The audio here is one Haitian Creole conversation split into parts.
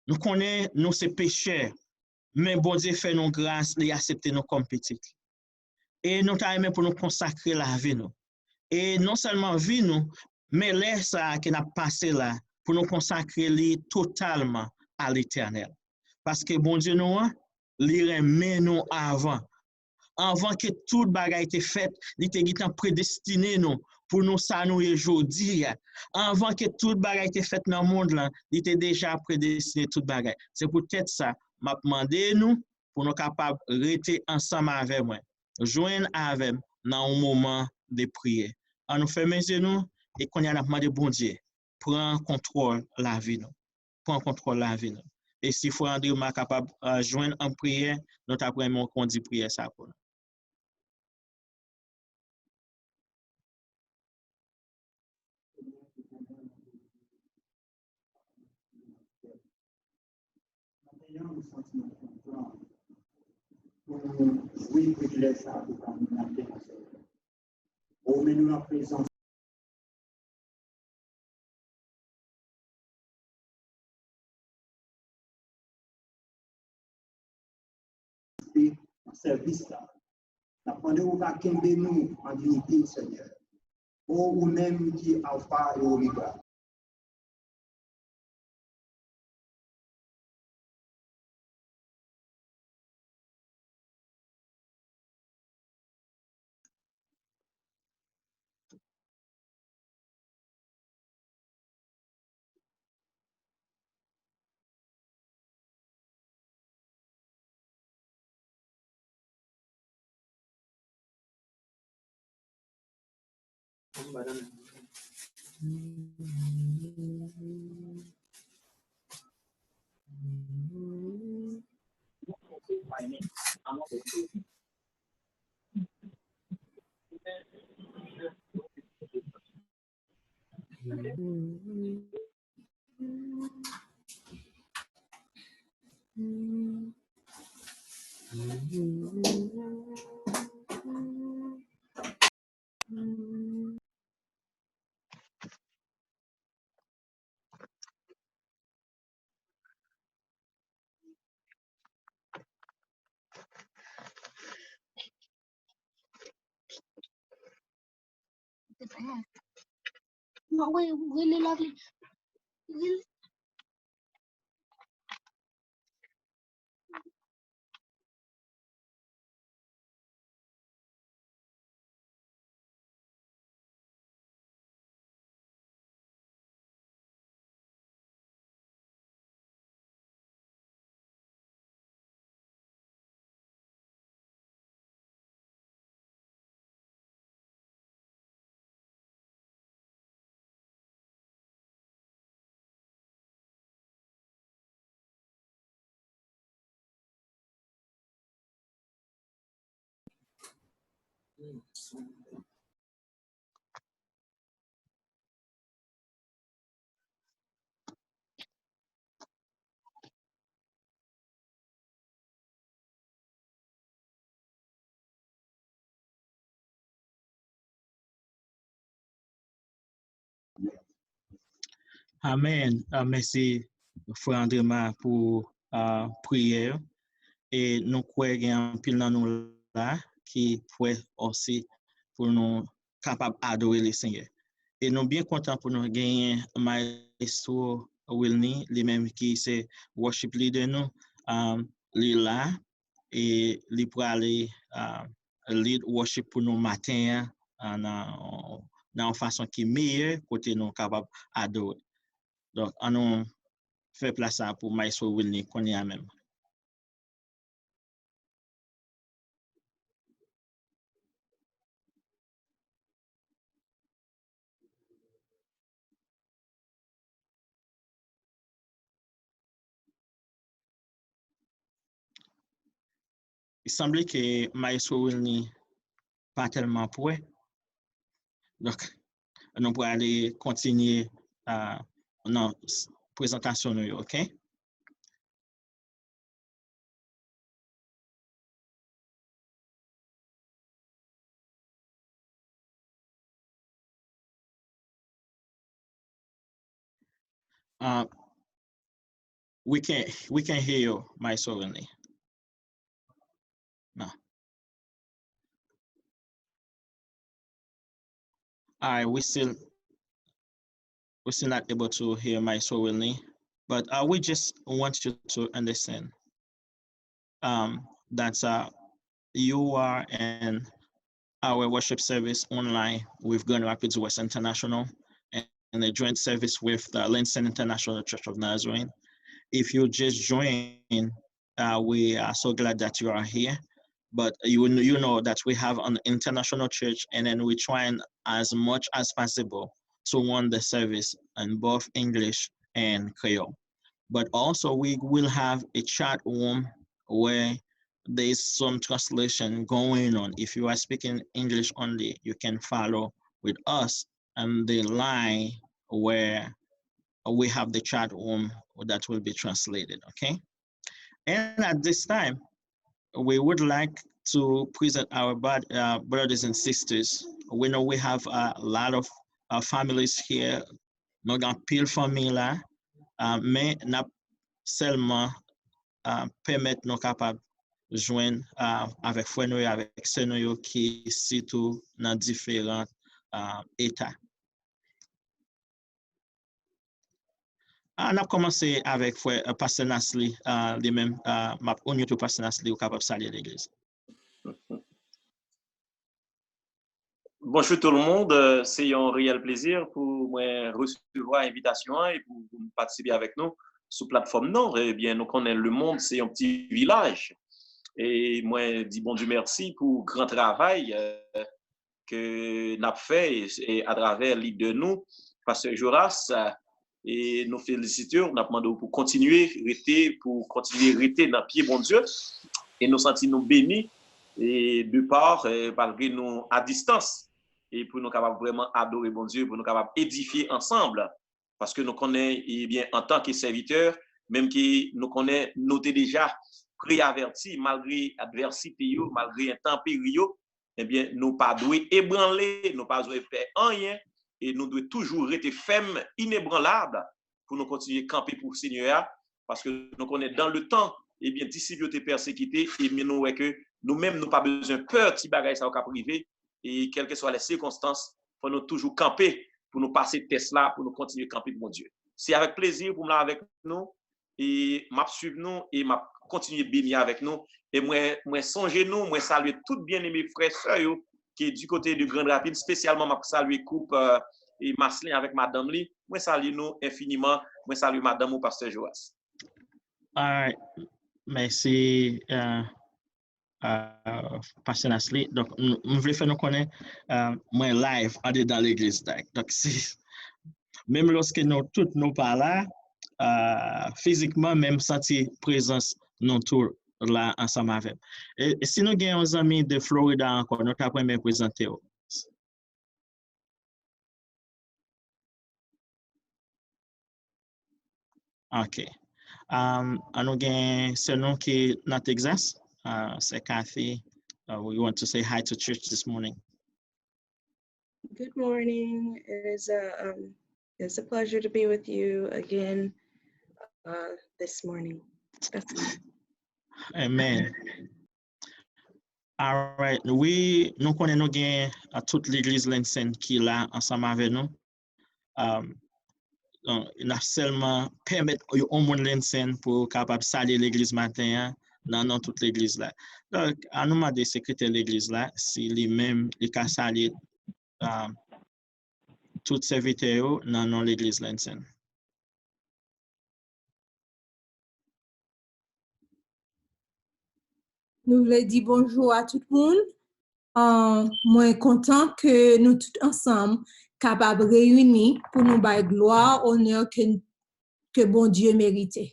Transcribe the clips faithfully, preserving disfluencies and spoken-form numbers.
Nou konnen nou se pechè, men Bondye fè nou gras, li aksepte nou kòm pitit. E nou ta renmen pou nou konsakre lavi nou. E non sèlman vi nou, men lè sa a ke n ap pase la, pou nou konsakre li totalman a Letènèl. Paske Bondye nou an, li renmen nou avan. Anvan ke tout bagay te fèt, li te gentan predestine nou pou nou sa nou ye jodi a. Anvan ke tout bagay te fèt nan mond lan, li te deja predestine tout bagay. Se poutèt sa, m ap mande nou pou nou kapab rete ansanm avè mwen. Jwenn avè m nan yon moman de priyè. Ann nou fèmen zye nou e kounye a n ap mande Bondye pran kontwòl lavi nou. Pran kontwòl lavi nou. E si frè Andrema kapab uh, jwenn an priyè, nou t ap renmen w kondi priyè sa pou nou. Pou nou jwi privilèj sa a pou nou nan prezans ou. Ou men nou nan prezans. Nan sèvis la. N ap mande w ka kenbe nou an diyite, Senyè. O ou menm ki Alfa e Omega. Non, wi, rele la, vle. Rele. Amèn. Ah, mèsi, frè Andrema, pou ah, priyè yo. E nou kwè gen anpil nan nou la ki prè osi pou nou kapab adore Lesenyè. E nou byen kontan pou nou genyen Maestro Wilny, li menm ki se worship leader nou, um, li la, e li prale, um, lead worship pou nou maten an, uh, nan, nan yon fason ki meyè, kote nou kapab adore. Donk, ann nou fè plas sa pou Maestro Wilny kounye a menm. Li sanble ke Maestro Wilny pa tèlman prè. Donk, nou prale kontinye, ah, nan s-, prezantasyon nou yo, oke? Ah, We can we can hear you, my sovereignly. No. All right, we still we still not able to hear my sovereignly, but uh, we just want you to understand um, that uh, you are in our worship service online with Grand Rapids West International and a joint service with the Lansing International Church of Nazarene. If you just join, uh, we are so glad that you are here. But you you know that we have an international church, and then we trying as much as possible to run the service in both English and Creole. But also we will have a chat room where there's some translation going on. If you are speaking English only, you can follow with us on the line where we have the chat room that will be translated, okay? And at this time, we would like to present our bod- uh, brothers and sisters. We know we have a lot of uh, families here. Nou gen anpil fanmi la, uh, men n ap sèlman uh, pèmèt nou kapab jwenn uh, avèk frè nou yo, avèk sè nou yo ki sitou nan diferan uh, eta. Ah, n ap kòmanse avèk frè uh, pastè Nasli, uh, li menm, uh, m ap unmute ou, pastè Nasli, ou kapab salye legliz. Bonjou tout le monde. Euh, se yon reyèl plezi pou mwen resevwa envitasyon an e pou, pou m patisipe avèk nou sou platfòm nan. Ebyen, nou konnen lemonn se yon ti vilaj. E mwen di Bondye mèsi pou gran travay euh, ke n ap fè e, e atravè lidè nou, pastè Joras. E nou felisite w, n ap mande w pou kontinye rete, pou kontinye rete nan pye Bondye. E nou santi nou beni e de pa, e malgre nou a distans, e pou nou kapab vrèman adore Bondye, pou nou kapab edifye ansanm. Paske nou konnen, ebyen, antanke sèvitè, menm ke nou konnen nou te deja preavèti, malgre advèsite yo, malgre entanperi yo, ebyen, nou pa dwe ebranle, nou pa dwe pè anyen, e nou dwe toujou rete fèm, inebranlab, pou nou kontinye kanpe pou Senyè a, paske nou konnen dans le temps, ebyen, disip yo te pèsekite, ebyen, nou wè ke nou menm, nou pa bezwen pè ti bagay sa yo k ap rive, e kèlkeswa lè sikonstans, fò nou toujou kanpe pou nou pase tès la, pou nou kontinye kanpe pou Bondye. Se avèk plezi pou m la avèk nou, e m ap swiv nou, e m ap kontinye beni avèk nou. E mwen, mwen sonje nou, mwen salye tout byeneme frè, sè yo, ki di kote de Grand Rapid, espesyalman m ap salye koup euh, e Maslin avèk madanm li. Mwen salye nou enfiniman, mwen salye madanm ou, pastè Joas. All right. Mèsi, uh, uh, pastè Nasli. Donk, m m vle fè nou konnen uh, mwen live andedan legliz la. Donk, si, menm lòske nou tout nou pa la, uh, fizikman, men m santi prezans nou tou la ansanm avè m. E, e si nou gen yon zanmi de Florida ankò, nou t ap renmen prezante w. Ok. Um, an nou gen sè nou ki nan Texas, uh, sè Kathy. Uh, we want to say hi to church this morning. Good morning. It is a um, it's a pleasure to be with you again uh, this morning. That's Amen. Alright, wi, nou konnen nou gen uh, tout legliz Lensen ki la ansanm avè nou. Um, n ap sèlman pèmèt yon moun Lensen pou kapab salye legliz maten an nan non tout legliz la. Donk, an nou mande sekretè legliz la si li menm li ka salye um, tout sèvitè yo nan non legliz Lensen. Nou vle di bonjou a tout moun. Uh, mwen kontan ke nou tout ansanm kapab reyini pou nou bay glwa, onè ke, ke Bondye merite.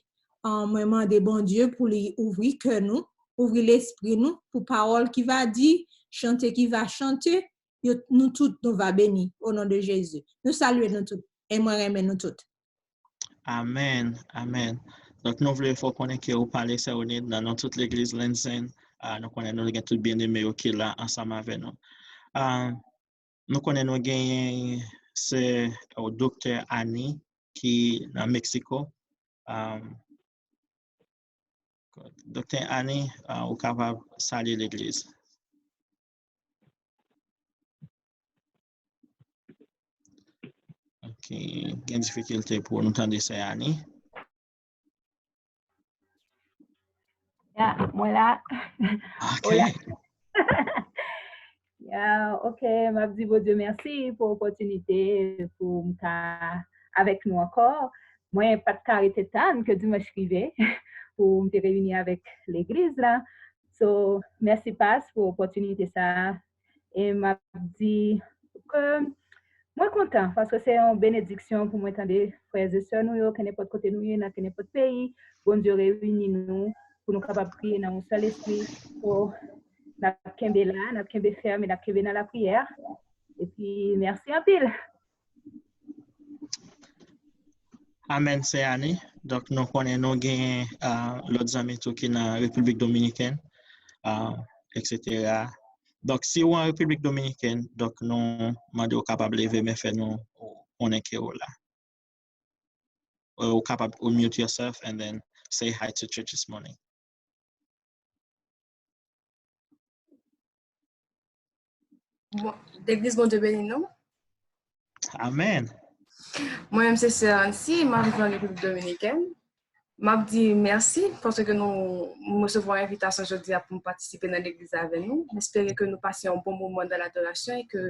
Uh, mwen mande Bondye pou li ouvri kè nou, ouvri lespri nou pou pawòl ki va di, chante ki va chante, yo, nou tout nou va beni o non de Jezi. Nou salye nou tout e mwen renmen nou tout. Amèn, amèn. Donk nou vle fè w konnen ke ou pale sè Onid nan non tout legliz Lensen. Uh, nou konnen nou gen tout byeneme yo ki la ansanm avè nou. Uh, nou konnen nou genyen sè uh, doktè Annie ki nan Meksiko. Um, Doktè Annie, ah, ou kapab salye legliz. Ok, gen difikilte pou nou tande sè Annie. Ya, mwen la. Ok. Hola. Ya, ok, m ap di Bondye mèsi pou opòtinite pou m ka avèk nou ankò. Mwen pa t ka rete tann ke dimanch rive pou m te reyini avèk legliz la. So, mèsi pas pou opòtinite sa a. E m ap di ke mwen kontan paske se yon benediksyon pou mwen tande frè e sè nou yo, kenenpòt kote nou ye, nan kenenpòt peyi, Bondye reyini nou pou nou kapab priye nan yon sèl espri. So, n ap kenbe la, n ap kenbe fèm, e n ap kenbe nan lapriyè. Epi, mèsi anpil. Amèn, sè Annie. Donk, nou konnen nou gen ah, lòt zanmi tou ki nan Repiblik Dominikèn, ah, et cetera. Donk, si w an Repiblik Dominikèn, donk, nou mande w kapab leve men fè nou konnen ke w la. Ou kapab unmute yourself and then say hi to church this morning. Bon, legliz Bondye beni nou. Amèn. Mwen menm se sè Ansi, m ap viv an Repiblik Dominikèn. M ap di mèsi paske nou m resevwa envitasyon jodi a pou m patisipe nan legliz avè nou. M espere ke nou pase yon bon moman dan ladorasyon e ke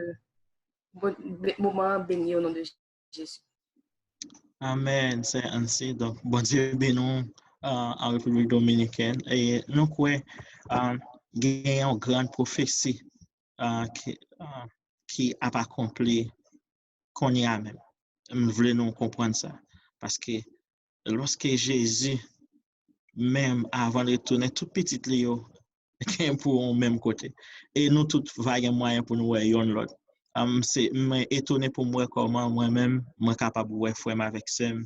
bon, be- moman an beni o non de Jezi. Amèn, sè Ansi. Donk, Bondye beni w ah, an Repiblik Dominikèn. E nou kwè ah, gen yon gran pwofesi ah, ki, ah, ki ap akonpli kounye a menm. M vle nou konprann sa. Paske lòske Jezi, menm avan l retounen, tout pitit li yo gen pou yon menm kote. E nou tout va gen mwayen pou nou wè yonn lòt. Am, se, mwen etone pou m wè kòman mwen menm, mwen kapab wè frè m avèk sè m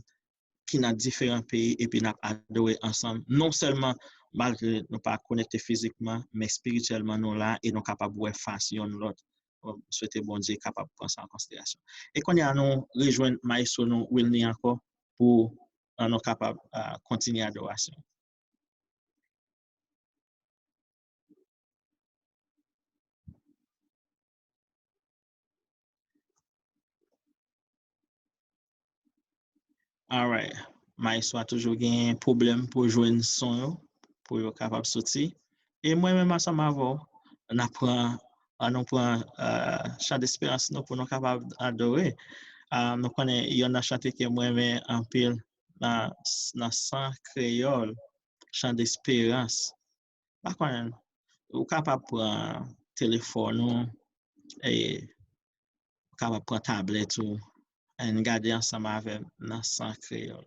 ki nan diferan peyi epi n ap adore ansanm. Non sèlman malgre nou pa konekte fizikman, men espirityèlman nou la e nou kapab wè fas yonn lòt. M swete Bondye kapab pran sa an konsiderasyon. E kounye a nou rejwenn maestro nou Wilny ankò pou ah, nou kapab ah, kontinye adorasyon. Alright. Maestro a toujou gen pwoblèm pou jwenn son yo, pou yo kapab soti. E mwen menm ansanm avè w, n ap pran, an nou pran uh, chan desperans nou pou nou kapab adore. Uh, nou konnen yon nan chante ke mwen renmen anpil nan, nan san kreyòl, chan desperans. Pa konnen, ou kapab pran telefòn ou, e ou kapab pran tablèt ou, ann gade ansanm avè m nan san kreyòl.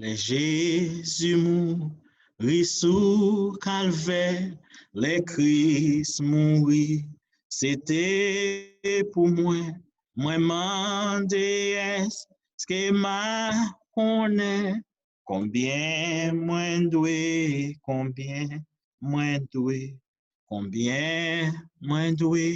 Lè Jezi mouri sou Kalvè, lè Kris mouri, se te pou mwen. Mwen mande, èske m a konnen konbyen mwen dwe, konbyen mwen dwe, konbyen mwen dwe,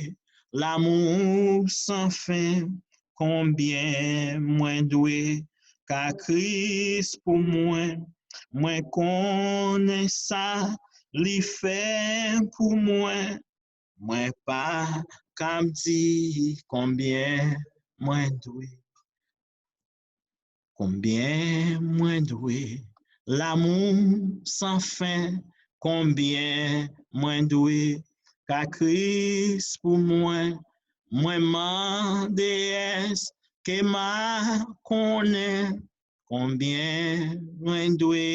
lanmou san fen, konbyen mwen dwe, ka Kris pou mwen, mwen konnen sa li fè pou mwen, mwen pa kab di konbyen mwen dwe. Konbyen mwen dwe, lanmou san fen, konbyen mwen dwe, ka Kris pou mwen, mwen mande èske m a konnen konbyen mwen dwe,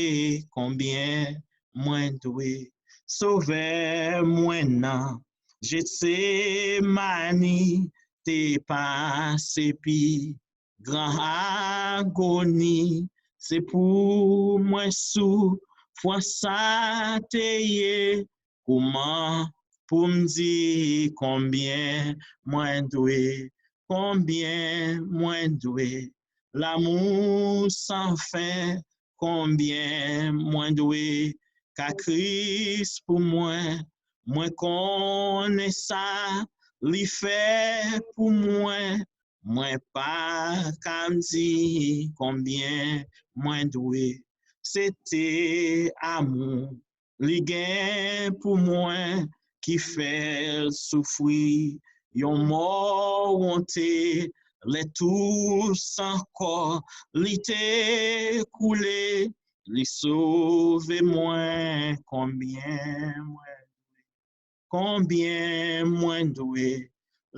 konbyen mwen dwe. Sovè mwen nan Jetsemani te pase pi gran agoni, se pou mwen soufrans sa te ye, kouman pou m di konbyen mwen dwe, konbyen mwen dwe, lanmou san fen, konbyen mwen dwe ka Kris pou mwen. Mwen konnen sa li fè pou mwen. Mwen pa ka di konbyen mwen dwe. Se te amou li gen pou mwen ki fè l soufri yon mò wonte. Lè tou san kò li te koule, li sove mwen. Konbyen mwen dwe, konbyen mwen dwe,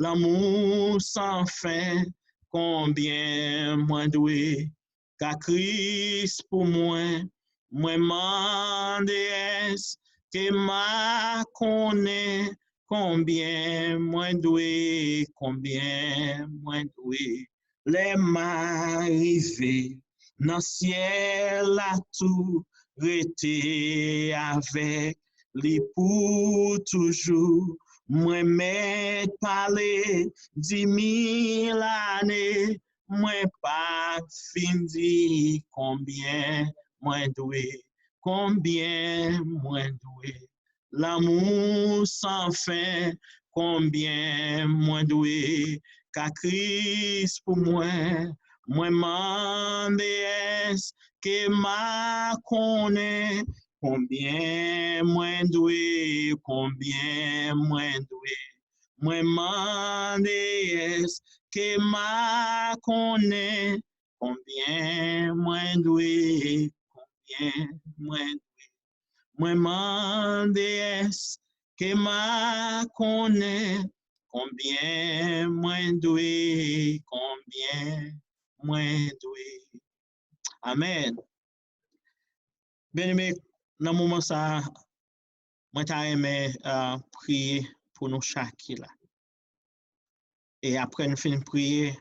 lanmou san fen, konbyen mwen dwe, ka Kris pou mwen. Mwen mande èske m a konnen konbyen mwen dwe, konbyen mwen dwe. Lè m a rive nan syèl la tou, rete avèk li pou toujou. Mwen mèt pale di mil ane, mwen pa fin di konbyen mwen dwe, konbyen mwen dwe. Lanmou san fen, konbyen mwen dwe, ka Kris pou mwen. Mwen mande èske m a konnen konbyen mwen dwe, konbyen mwen dwe. Mwen mande èske m a konnen konbyen mwen dwe, konbyen mwen dwe. Mwen mande èske m a konnen konbyen mwen dwe, konbyen mwen dwe. Amèn. Byeneme, nan moman sa a, mwen ta renmen uh, priye pou nou chak ki la. E apre nou fin priye,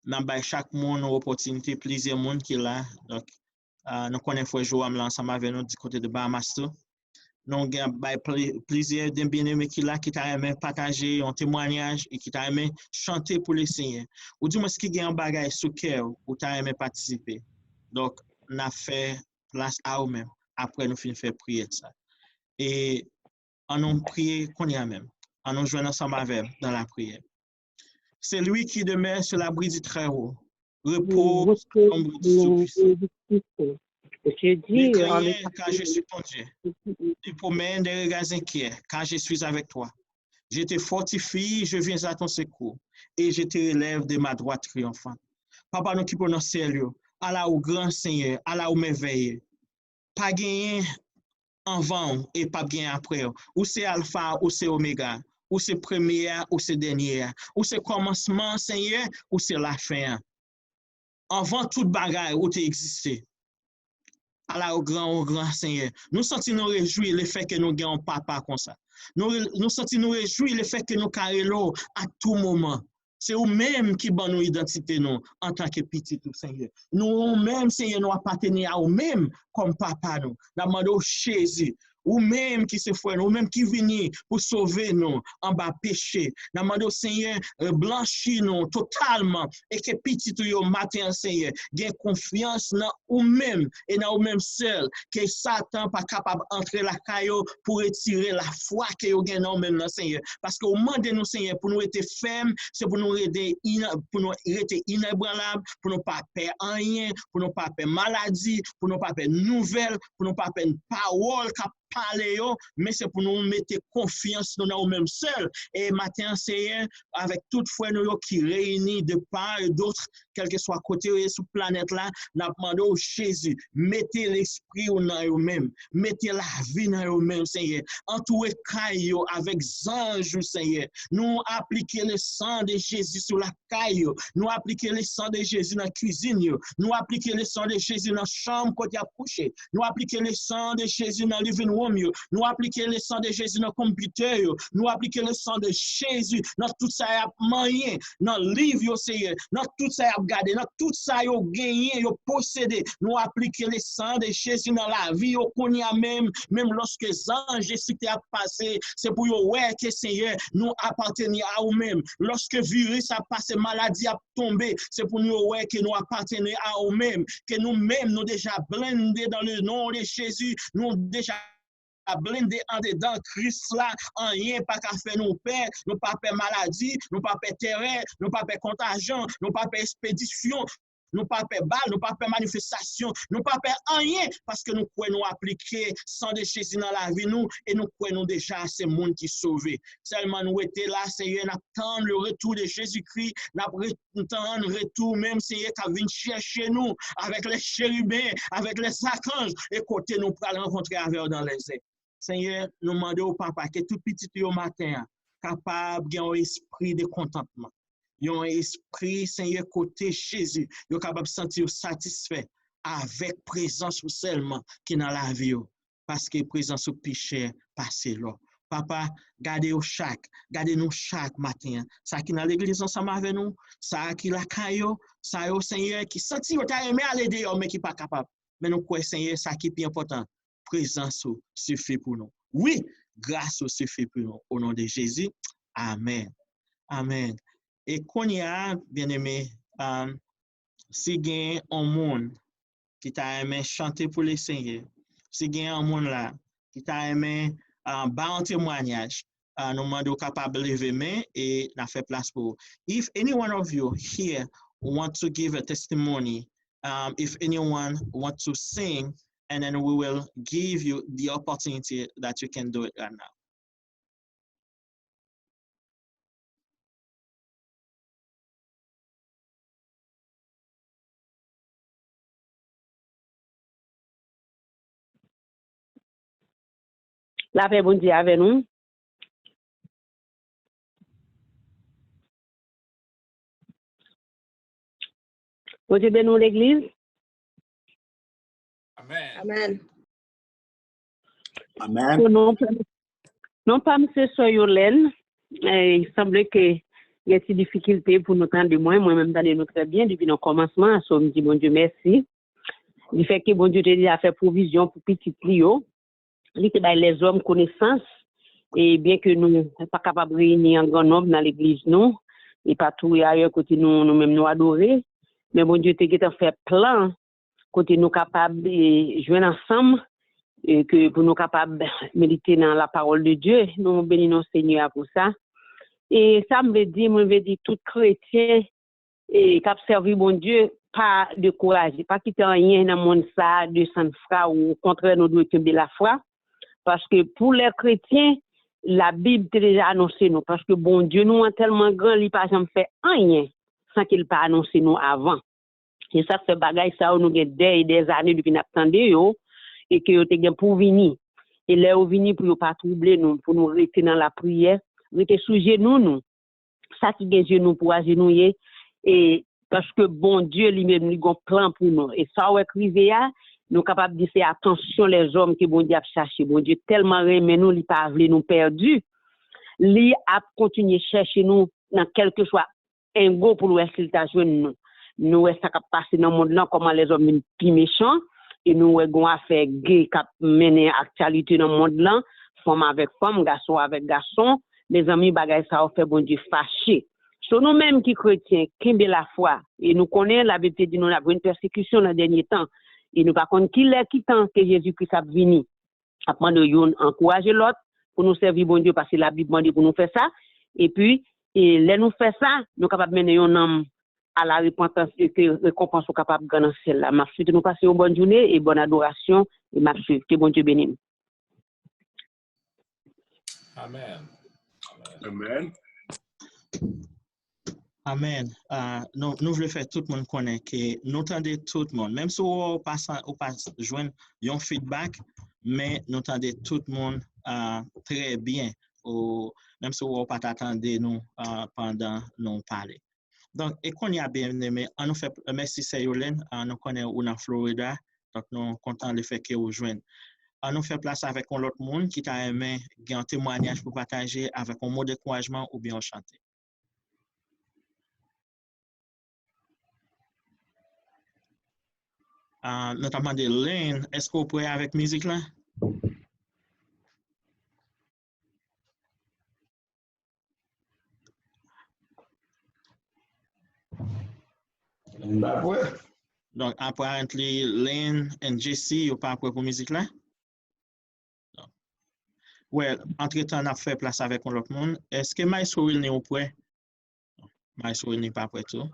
n ap bay chak moun yon opòtinite, plizyè moun ki la. Donk, uh, nou konnen frè Joram la ansanm avè nou di kote de Bahamas tou. Nou gen ap bay plizyè de byeneme ki la ki ta renmen pataje yon temwanyaj e ki ta renmen chante pou Lesenyè. Ou di mwen ki gen yon bagay sou kè ou, ou ta renmen patisipe. Donk, n ap fè plas a ou menm apre nou fin fè priyè sa. E ann nou priye kounye a menm. Ann nou jwenn ansanm avè m nan lapriyè. C'est lui qui demeure sur l'abri du Très-Haut repose à l'ombre du Tout-Puissant. Ne crains rien, car je suis ton Dieu. Ne promène des regards inquiets, car je suis avec toi. Je te fortifie, je viens à ton secours, et je te relève de ma droite triomphante. Papa nou ki pou nan syèl yo, ala ou gran Senyè, ala ou mèvèye. Pa genyen anvan w e p ap gen apre w. Ou se Alfa, ou se Omega. Ou se premye a, ou se dènye a. Ou se kòmansman, Senyè, ou se lafen an. Anvan tout bagay, ou te egziste. Ala ou gran, ou gran, Senyè. Nou santi nou rejwi lefètke nou gen yon papa konsa. Nou, nou santi nou rejwi lefètke nou ka rele w a tou moman. Se ou menm ki ban nou idantite nou antanke pitit ou, Senyè. Nou ou menm, Senyè, nou apateni a ou menm kòm papa nou. N ap mande w, Jezi, ou menm ki se frè nou, ou menm ki vini pou sove nou anba peche. N ap mande w, Senyè, eh, blanchi nou totalman e ke pitit ou yo maten an, Senyè, gen konfyans nan ou menm e nan ou menm sèl, ke Satan pa kapab antre lakay yo pou retire lafwa ke yo gen nan ou menm nan, Senyè. Paske ou mande nou, Senyè, pou nou rete fèm, se pou nou rete ina-, pou nou rete inebranlab, pou nou pa pè anyen, pou nou pa pè maladi, pou nou pa pè nouvèl, pou nou pa pè pawòl k ap pale yo, men se pou nou mete konfyans nou nan ou menm sèl. E maten an, Senyè, avèk tout frè nou yo ki reyini de part et d'autre, kèlkeswa kote yo ye sou planèt la, n ap mande w, Jezi, mete lespri w nan yo menm, mete lavi nan yo menm, Senyè. Antoure kay yo avèk zanj ou, Senyè. Nou aplike le sang de Jésus sou lakay yo. Nou aplike le sang de Jésus nan kwizin yo. Nou aplike le sang de Jésus nan chanm kote y ap kouche. Nou aplike le sang de Jésus nan living platfòm yo. Nou aplike le sang de Jésus nan konpitè yo. Nou aplike le sang de Jésus nan tout sa y ap manyen, nan liv yo, Senyè, nan tout sa y ap gade, nan tout sa yo genyen, yo posede. Nou aplike le sang de Jésus nan lavi yo kounye a menm, menm lòske zanj destriktè ap pase, se pou yo wè ke, Senyè, nou apateni a ou menm. Lòske viris ap pase, maladi ap tonbe, se pou nou wè ke nou apateni a ou menm, ke nou menm nou deja blende dans le nom de Jésus, nou deja blende andedan Kris la, anyen pa ka fè nou pè, nou pa pè maladi, nou pa pè tèrè, nou pa pè kontajan, nou pa pè espedisyon, nou pa pè bal, nou pa pè manifestasyon, nou pa pè anyen, paske nou kwè nou aplike sang de Jésus nan lavi nou, e nou kwè nou deja se moun ki sove. Sèlman nou rete la, Senyè, n ap tann le retour de Jésus-Christ, n ap re-, tann retou menm, Senyè, k ap vin chèche nou avèk les chérubins, avèk les archanges, e kote nou pral rankontre avè w dans les airs. Senyè, nou mande w, Papa, ke tout pitit ou yo maten an kapab gen yon espri de kontantman. Yon espri, Senyè, kote Jezi, yo kapab santi yo satisfè avèk prezans ou sèlman ki nan lavi yo, paske prezans ou pi chè pase lò. Papa, gade yo chak, gade nou chak maten an. Sa ki nan legliz ansanm avè nou, sa ki lakay yo, sa yo, Senyè, ki santi yo ta renmen ale deyò, men ki pa kapab. Men nou kwè, Senyè, sa ki pi enpòtan, prezans ou sifi pou nou. Wi, gras ou sifi pou nou. O non de Jezi, amèn. Amèn. E kounye a, byeneme, um, si gen yon moun ki ta renmen chante pou Lesenyè, si gen yon moun la ki ta renmen, uh, ba yon temwayaj, uh, nou mande w kapab leve men e n a fè plas pou ou. If any one of you here want to give a testimony, um, if anyone want to sing, and then we will give you the opportunity that you can do it right now. Lapè Bondye avè nou. Bondye beni w, legliz. Amèn. Amèn. Amèn. O non pa m, non pa m se sè Yolèn. E, sanble ke gen ti difikilte pou nou tande mwen. Mwen menm tande nou trè byen depi nan kòmansman. So, m di Bondye mèsi. Li fè ke Bondye te deja fè pwovizyon pou pitit li yo. Li te bay lèzòm konesans. E byen ke nou pa kapab reyini an gran nonb nan legliz nou, e pa tou e ayè kote nou, nou menm nou adore, men Bondye te gentan fè plan kote nou kapab, e, jwenn ansanm, e, ke pou nou kapab medite nan la parole de Dieu. Nou beni non Senyè a pou sa. E sa m vle di, mwen vle di tout kretyen, e, k ap sèvi Bondye, pa dekouraje, pa kite anyen nan monn sa a desann fwa ou. Okontrè, nou dwe kenbe lafwa, paske pou lè kretyen, Labib te deja anonse nou, paske Bondye nou an tèlman gran, li pa janm fè anyen san ke l pa anonse nou avan. Se sa k fè bagay sa yo nou gen dè e dè zane depi n ap tande yo, e ke yo te gen pou vini. E lè yo vini, pou yo pa twouble nou, pou nou rete nan lapriyè, rete sou jenou nou. Sa ki gen jenou pou ajenouye, e paske Bondye li menm li gon plan pou nou. E sa w wè k rive a, nou kapab di se atansyon lèzòm ke Bondye ap chache. Bondye tèlman renmen nou, li pa vle nou pèdi. Li ap kontinye chèche nou nan kèlkeswa engo pou l wè si l ta jwenn nou. Nou wè sa k ap pase nan mond lan, kòman lèzòm vin pi mechan, e nou wè gon afè gay k ap mennen aktyalite nan mond lan, fanm avèk fanm, gason avèk gason. Mezanmi, bagay sa yo fè Bondye fache. So, nou menm ki kretyen, kenbe lafwa. E nou konnen Labib te di nou n ap jwenn pèsekisyon nan dènye tan. E nou pa konn ki lè, ki tan ke Jezi Kris ap vini. Ap mande youn ankouraje lòt pou nou sèvi Bondye, paske Labib mande pou nou fè sa. Epi, e lè nou fè sa, nou kapab mennen yon nanm a la repantans e ke rekonpans ou kapab gran nan syèl la. M ap swete nou pase yon bòn jounen e bòn adorasyon e m ap swiv. Ke Bondye beni nou. Amèn. Amèn. Amèn. Ah, nou, nou vle fè tout moun konnen ke nou tande tout moun. Menm si w wè w pa sa, ou pa jwenn yon feedback, men nou tande tout moun, ah, trè byen. Ou, menm si w wè w pa ta tande nou, ah, pandan nou pale. Donk, e kounye a, byeneme, an nou fè, mèsi sè Yolèn, ah, nou konnen ou nan Florida, donk nou kontan lefètke ou jwenn. Ann nou fè plas avèk yon lòt moun ki ta renmen gen yon temwayaj pou pataje avèk yon mo dekourajman oubyen yon chante. Ah, nou t ap mande Lynn, èske w prè avèk mizik la? M pa prè. Donk, apparently, Lynn and J C, yo pa prè pou mizik la? Well, antretan, n ap fè plas avèk yon lòt moun. Èske Maestro Wilny ou prè? Maestro Wilny pa prè tou.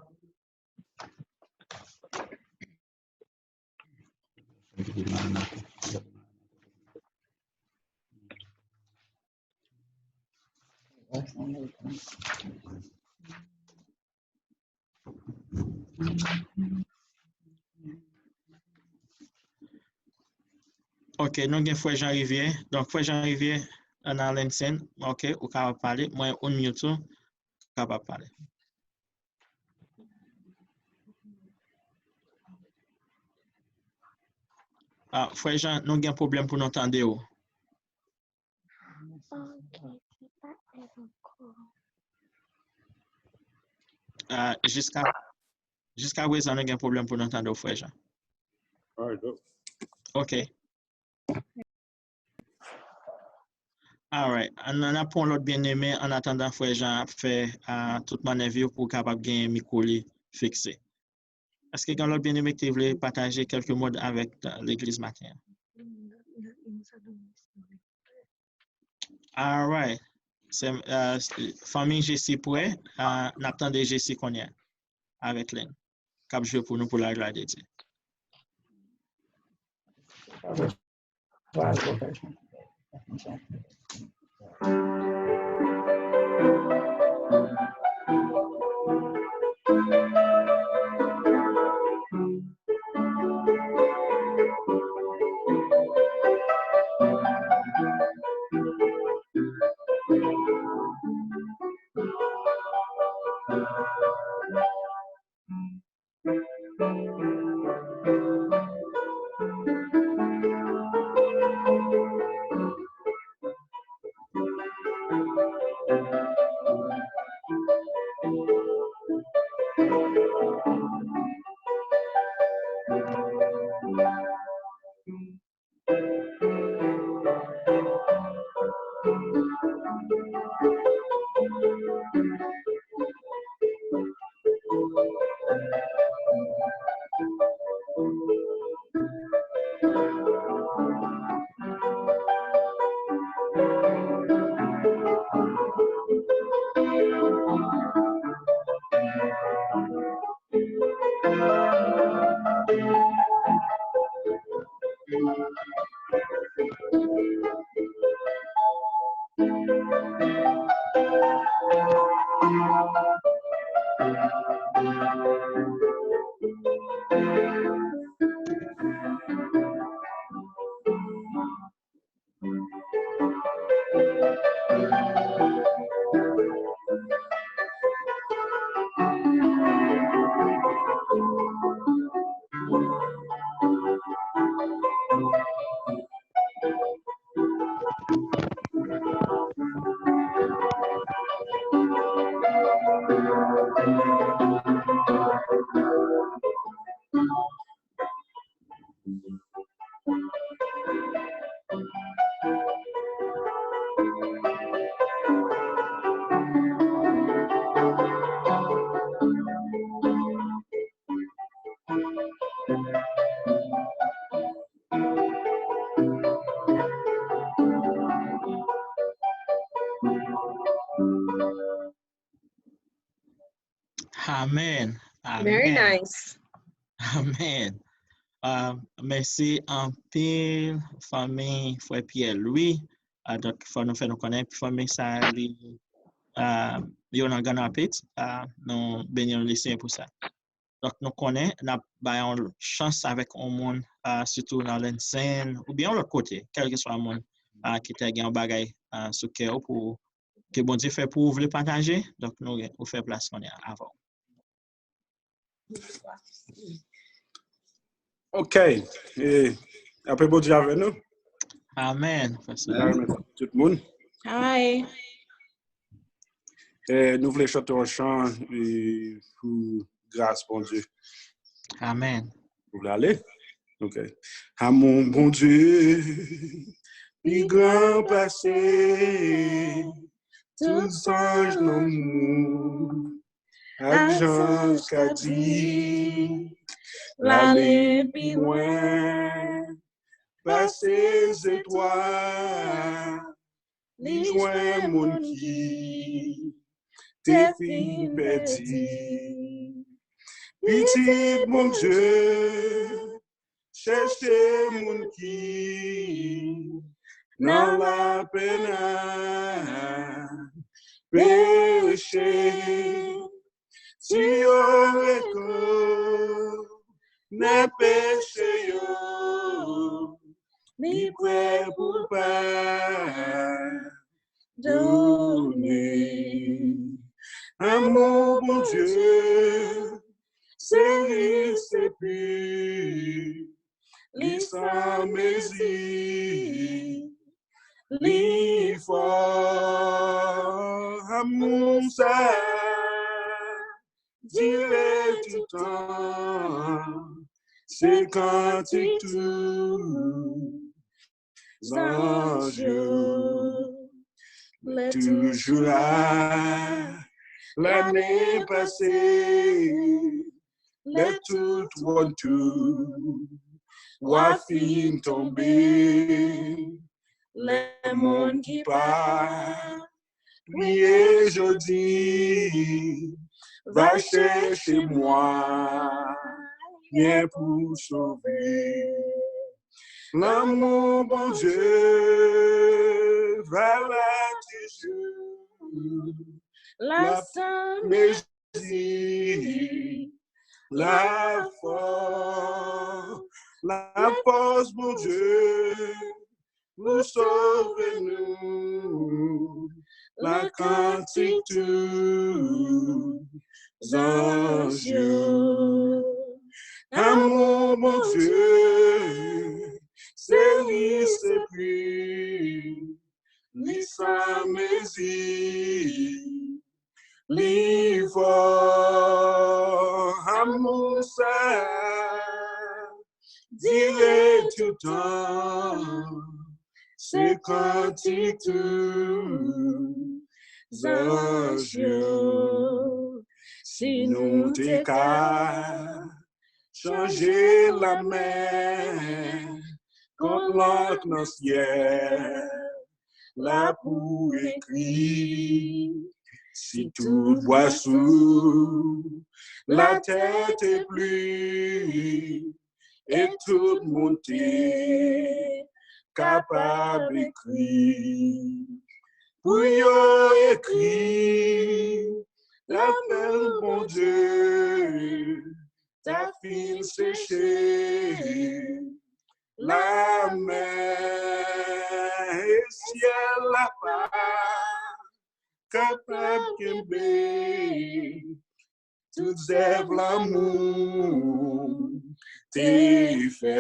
Ok, nou gen Frè Jean Rivière. Donk, Frè Jean Rivière, Anna Lensen. Ok, ou kapab pale. Mwen, unmute ou. Ou kapab pale. Ah, Frè Jean, nou gen pwoblèm pou nou tande w. Ok, se pa èv ankò. Ah, jiska, jiska prezan, nou gen pwoblèm pou nou tande w, Frè Jean. Pardon. Ok. Alright. Ann, ann ap pran lòt byeneme, an atandan Frè Jean ap fè, ah, tout mannèv yo pou kapab gen mikwo li fikse. Èske gen lòt byeneme ki te vle pataje kèlke mo avèk, ah, legliz maten an? Alright. Se, ah, fanmi Jesi prè, ah, n ap tande Jesi kounye a avèk Lynn k ap jwe pou nou pou laglwa de Dye. Amen. Very nice. Amen. Ah, mèsi anpil, fanmi Frè Pierre Louis. Ah, donk, fò nou fè nou konnen, fanmi sa, li, ah, yo nan Grand Rapids. Ah, nou beni, nou relisyen pou sa. Donk, nou konnen, n ap bay yon chans avèk yon moun, ah, sitou nan Lensen, oubyen yon lòt kote, kèlkeswa moun, ah, ki te gen yon bagay, ah, sou kè w pou ke Bondye fè pou ou vle pataje, donk nou, ou fè plas kounye a avè w. Ok. E, apre Bondye avè nou. Amen, Pastor. Amen. Tout moun. Hi. Eh, nou vle chante yon chan eh, pou gras Bondye. Amen. Nou vle ale? Ok. Amou Bondye, pi gran pase tout zanj lanmou. Ak jan ka di, l ale pi lwen pase zetwal, li jwenn moun ki te fin pèdi. Pitit Bondye, chèche moun ki nan lapenn ap peche. Si yo rekonèt peche yo, li prè pou padone. Amou Bondye, se li, se pi, li san mezi, li fò. Amou sa dire toutan, se kantik tou zanj yo. Lè toujou la, lane pase, lè tout twòn tou wa fin tonbe, lè moun ki pa priye jodi va chèche mwayen pou sove. Lanmou Bondye va la toujou. La san mezi, la fò, la fòs Bondye pou sove nou. La kantik tou zanj yo. Amou Bondye, se li, se pri, li san mezi, li fò. Amou sa dire toutan, se kantik tou zanj yo. Si nou te ka chanje lamè kont lank nan syèl la pou ekri, si tout bwa sou latè te pli, e tout moun te kapab ekri, pou yo ekri, lapèl Bondye ta fin seche lamè, e syèl la pa kapab kenbe tout zèv lanmou te fè.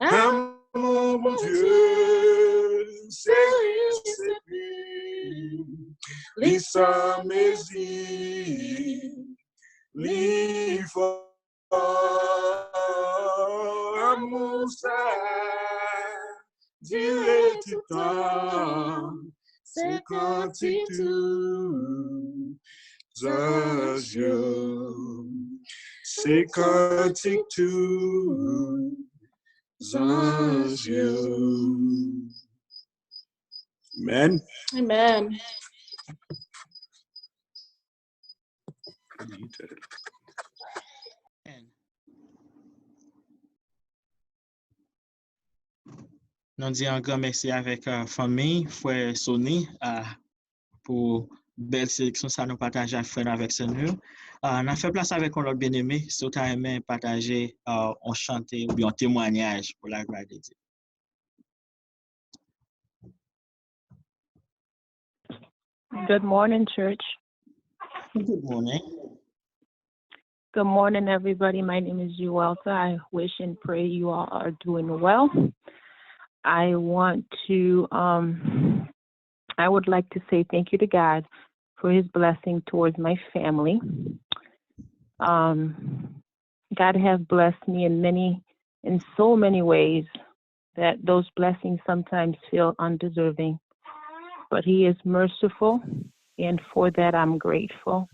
Amou Bondye, se li, se li, li san mezi, li fò. Amou sa dire tout tan, se kantik tou zanj yo, se kantik tou zanj yo. Amen. Amen. Nou di yon gran mèsi avèk uh, fanmi, frè Sony, uh, pou bèl seleksyon sa nou pataje ak frè nou avèk sè nou. Uh, n ap fè plas avèk yon lòt byeneme, si w ta renmen pataje uh, yon chante oubyen yon temwanyaj pou laglwa de Dye. Good morning, church. Good morning. Good morning, everybody. My name is Uelta. I wish and pray you all are doing well. I want to, um, I would like to say thank you to God for his blessing towards my family. Um, God have blessed me in many, in so many ways that those blessings sometimes feel undeserving. But he is merciful, and for that I'm grateful.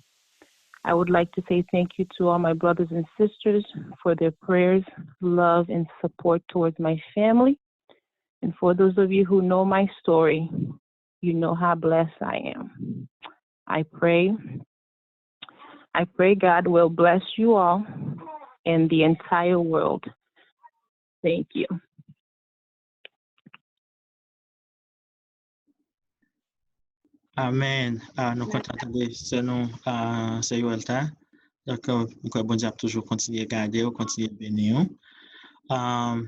I would like to say thank you to all my brothers and sisters for their prayers, love, and support towards my family. And for those of you who know my story, you know how blessed I am. I pray, I pray God will bless you all and the entire world. Thank you. Amèn. Ah, nou kontan tande sè nou, ah, sè Yoelta. Donk, euh, nou kwè Bondye ap toujou kontinye gade w, kontinye beni w. Ah,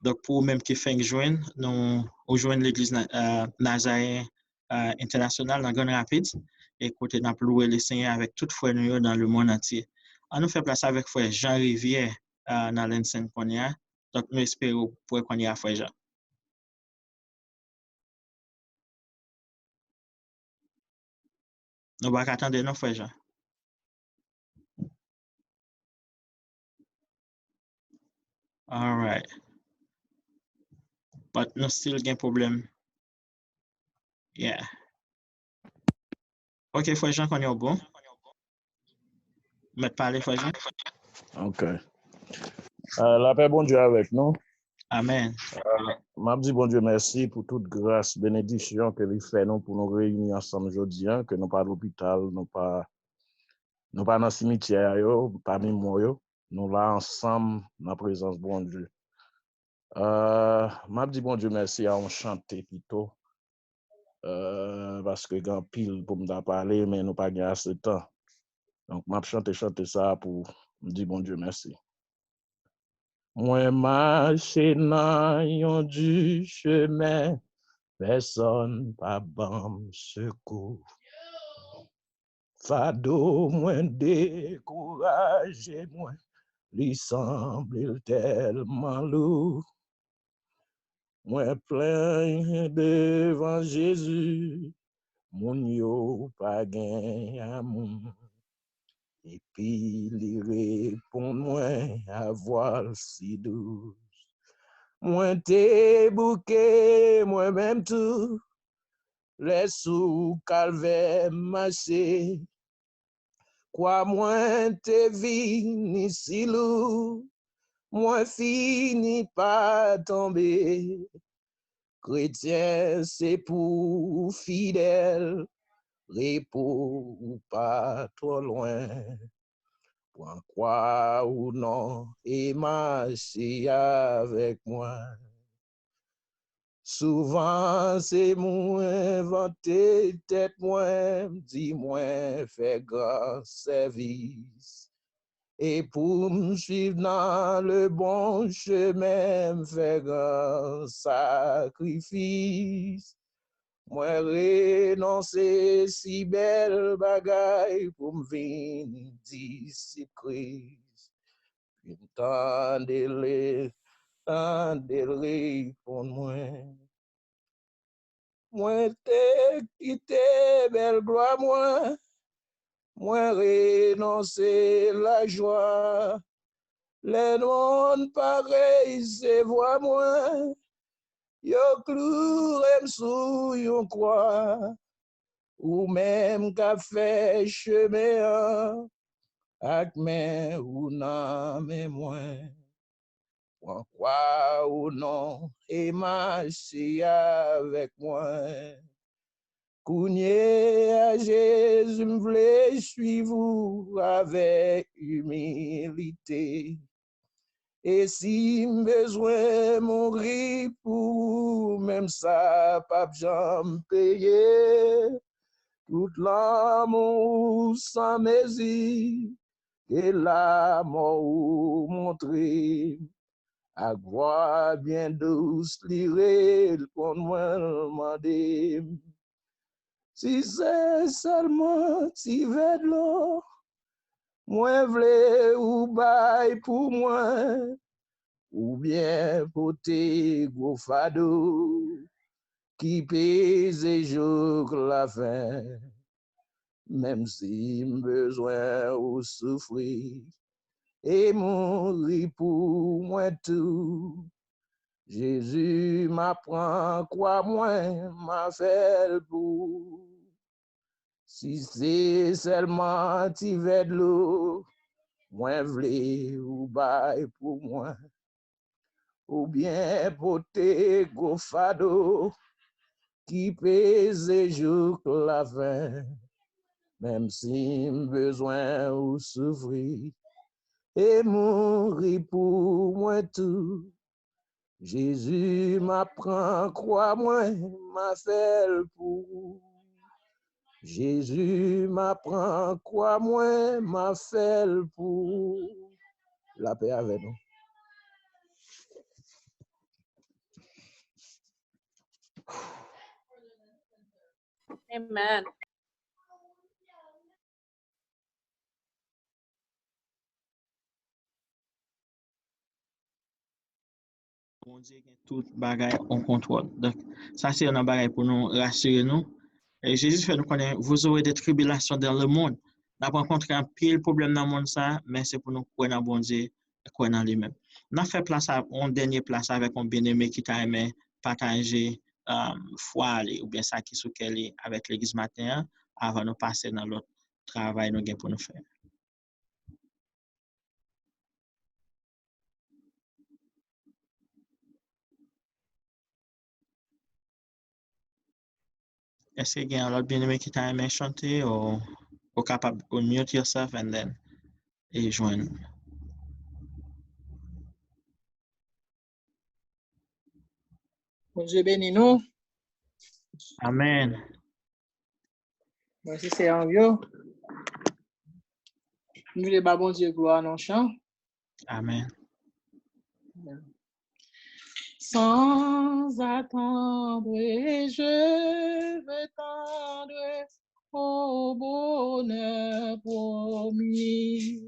donk, pou ou menm ki fenk jwenn, nou, ou jwenn legliz na, ah, Nazayen, ah, Entènasyonal nan Grand Rapids, e kote n ap louwe Lesenyè avèk tout frè nou yo nan lemonn antye. An nou fè plas avèk frè Jean Rivière, ah, nan Lansing kounye a. Donk, nou espere w prè kounye a, frè Jean. Nou pa ka tande non, frè Jean. Alright. But nou still gen pwoblèm. Yeah. Ok, frè Jean, kounye a w bon. Mèt pale, frè Jean. Ok. Euh, lapè Bondye avèk nou. Amèn. Euh, m ap di Bondye mèsi pou tout gras, benediksyon ke li fè nou pou nou reyini ansanm jodi a, ke nou pa lopital, nou pa nou pa nan simityè a yo, pami mò yo. Nou la ansanm nan prezans Bondye. Euh, m ap di Bondye mèsi a yon chante pito. Euh, paske gen anpil pou m ta pale, men nou pa gen ase tan. Donk, m ap chante chante sa a pou m di Bondye mèsi. Mwen mache nan yon di chemen, pèsonn pa ban m sekou. Fado mwen dekouraje mwen, li sanble l tèlman lou. Mwen plenyen devan Jezi, moun yo pa gen amou. Epi li reponn mwen a vwa l si dous. Mwen te bouke mwen menm tou, lè sou kalvè m mache. Kwa mwen te vini si lou, mwen fini pa tonbe. Kretyen, se pou w fidèl, repo ou pa twò lwen. Pran kwa ou non e mache avèk mwen. Souvan se mwen vante tèt mwen, m di mwen fè gran sèvis. E pou m swiv nan le bon chemen, m fè gran sakrifis. Mwen renonse si bèl bagay pou m vin disip Kris. Epi m tande l, tande l reponn mwen. Mwen te kite bèl glwa mwen, mwen renonse lajwa. Lè monn pa resevwa mwen, yo kloure m sou yon kwa. Ou menm k ap fè chemen an ak men ou nan men mwen. Pran kwa ou non e mache avèk mwen. Kounye a, Jezi, m vle swiv ou avèk imilite. E si m bezwen mouri pou ou, menm sa p ap janm peye. Tout lanmou ou san mezi, ke lamò ou montre m. Ak vwa byen dous li reponn mwen, l mande m, si se sèlman ti vè dlo mwen vle ou bay pou mwen, oubyen pote gwo fado ki peze jouk lafen. Menm si m bezwen ou soufri e mouri pou mwen tou, Jezi, m a pran kwa mwen, m a fè l pou ou. Si se sèlman ti vè dlo mwen vle ou bay pou mwen, oubyen pote gwo fado ki peze jouk lafen, menm si m bezwen ou soufri e mouri pou mwen tou. Jezi, m a pran kwa mwen, m a fè l pou ou. Jezi, m a pran kwa mwen, m a fè l pou ou. Lapè avè nou. Amen. Bondye gen tout bagay an kontwòl. Donk, sa se yon nan bagay pou nou rasire nou. E Jezi fè nou konnen, vous aurez des tribulations dans le monde. N ap rankontre anpil pwoblèm nan mond sa, men se pou nou kwè nan Bondye, kwè nan li menm. N ap fè plas a, yon dènye plas avèk yon byeneme ki ta renmen pataje um, fwa li oubyen sa ki sou kè li avèk legliz maten an, avan nou pase nan lòt travay nou gen pou nou fè. Èske gen yon lòt byeneme ki ta renmen chante? Ou ou kapab unmute yourself and then e jwenn. Bondye beni nou. Amen. Mwen se sè Henrio. Nou vle ba Bondye glwa nan chan. Amen. Sans attendre, je veux tendre au bonheur promis.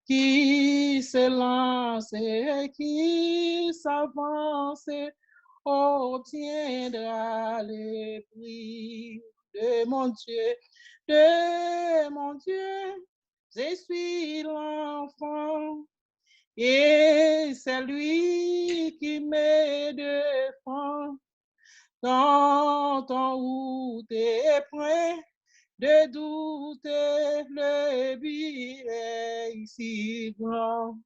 Qui se lance et qui s'avance obtiendra le prix de mon Dieu, de mon Dieu. Je suis l'enfant et c'est lui qui me défend. Dans ton route et point de doute, le but est si grand.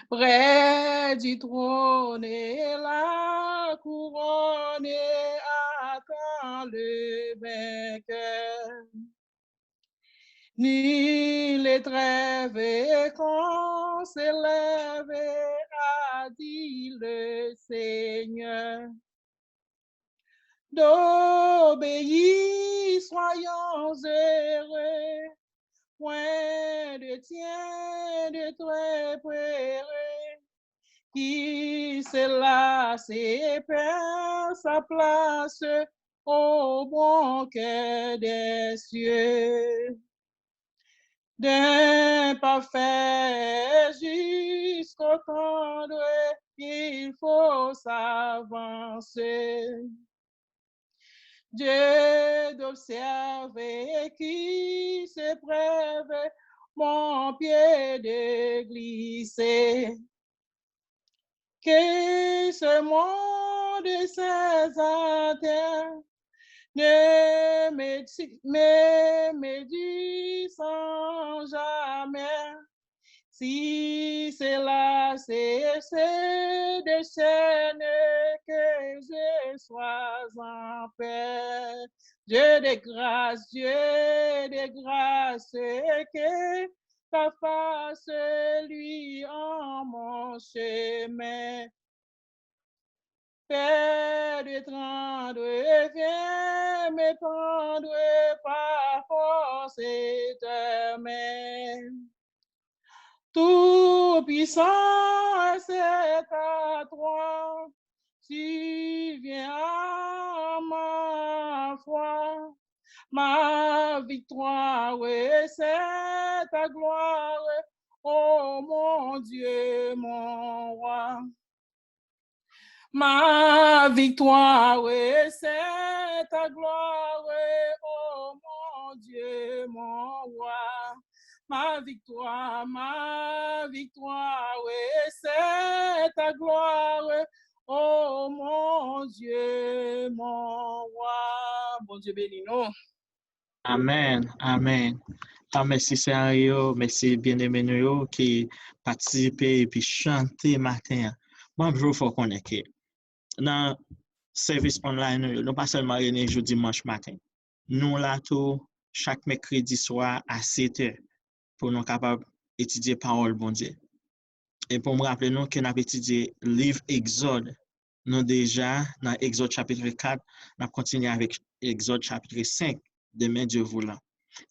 Près du trône et la couronne attend le vainqueur. Nul est très élevé qu'on s'élève, a dit le Seigneur. D'obéir, soyons heureux, point de tien, de très peureux, qui se lasse et perd sa place au bon cœur des cieux. D'un parfait jusqu'au tendre, il faut s'avancer. Dieu d'observer qui s'épreuve mon pied de glisser. Que ce monde s'arrête ne me, me méduse sans jamais. Si cela se, se déchaîne, que je sois en paix. Dieu de grâce, Dieu de grâce, que ta face lui en mon chemin. Père de tendre, viens me prendre par force et ta main. Tout-Puissant, c'est à toi, tu viens à ma foi. Ma victoire, c'est ta gloire, ô mon Dieu, mon roi. Ma victoire, c'est ta gloire, ô mon Dieu, mon roi. Ma victoire, ma victoire, c'est ta gloire, ô mon Dieu, mon roi. Bondye beni nou. Amèn, amèn. A, mèsi sè Henry yo, mèsi byeneme nou yo ki patisipe epi chante maten an. Mwen ap jwe fè w konnen ke nan sèvis online nou yo, nou pa sèlman reyini jou dimanch maten. Nou la tou chak mèkredi swa a sèt è pou nou kapab etidye pawòl Bondye. E pou m raple nou ke n ap etidye liv Egzòd. Nou deja nan Egzòd chapit kat, n ap kontinye avèk Egzòd chapit senk, demen Dye voulan.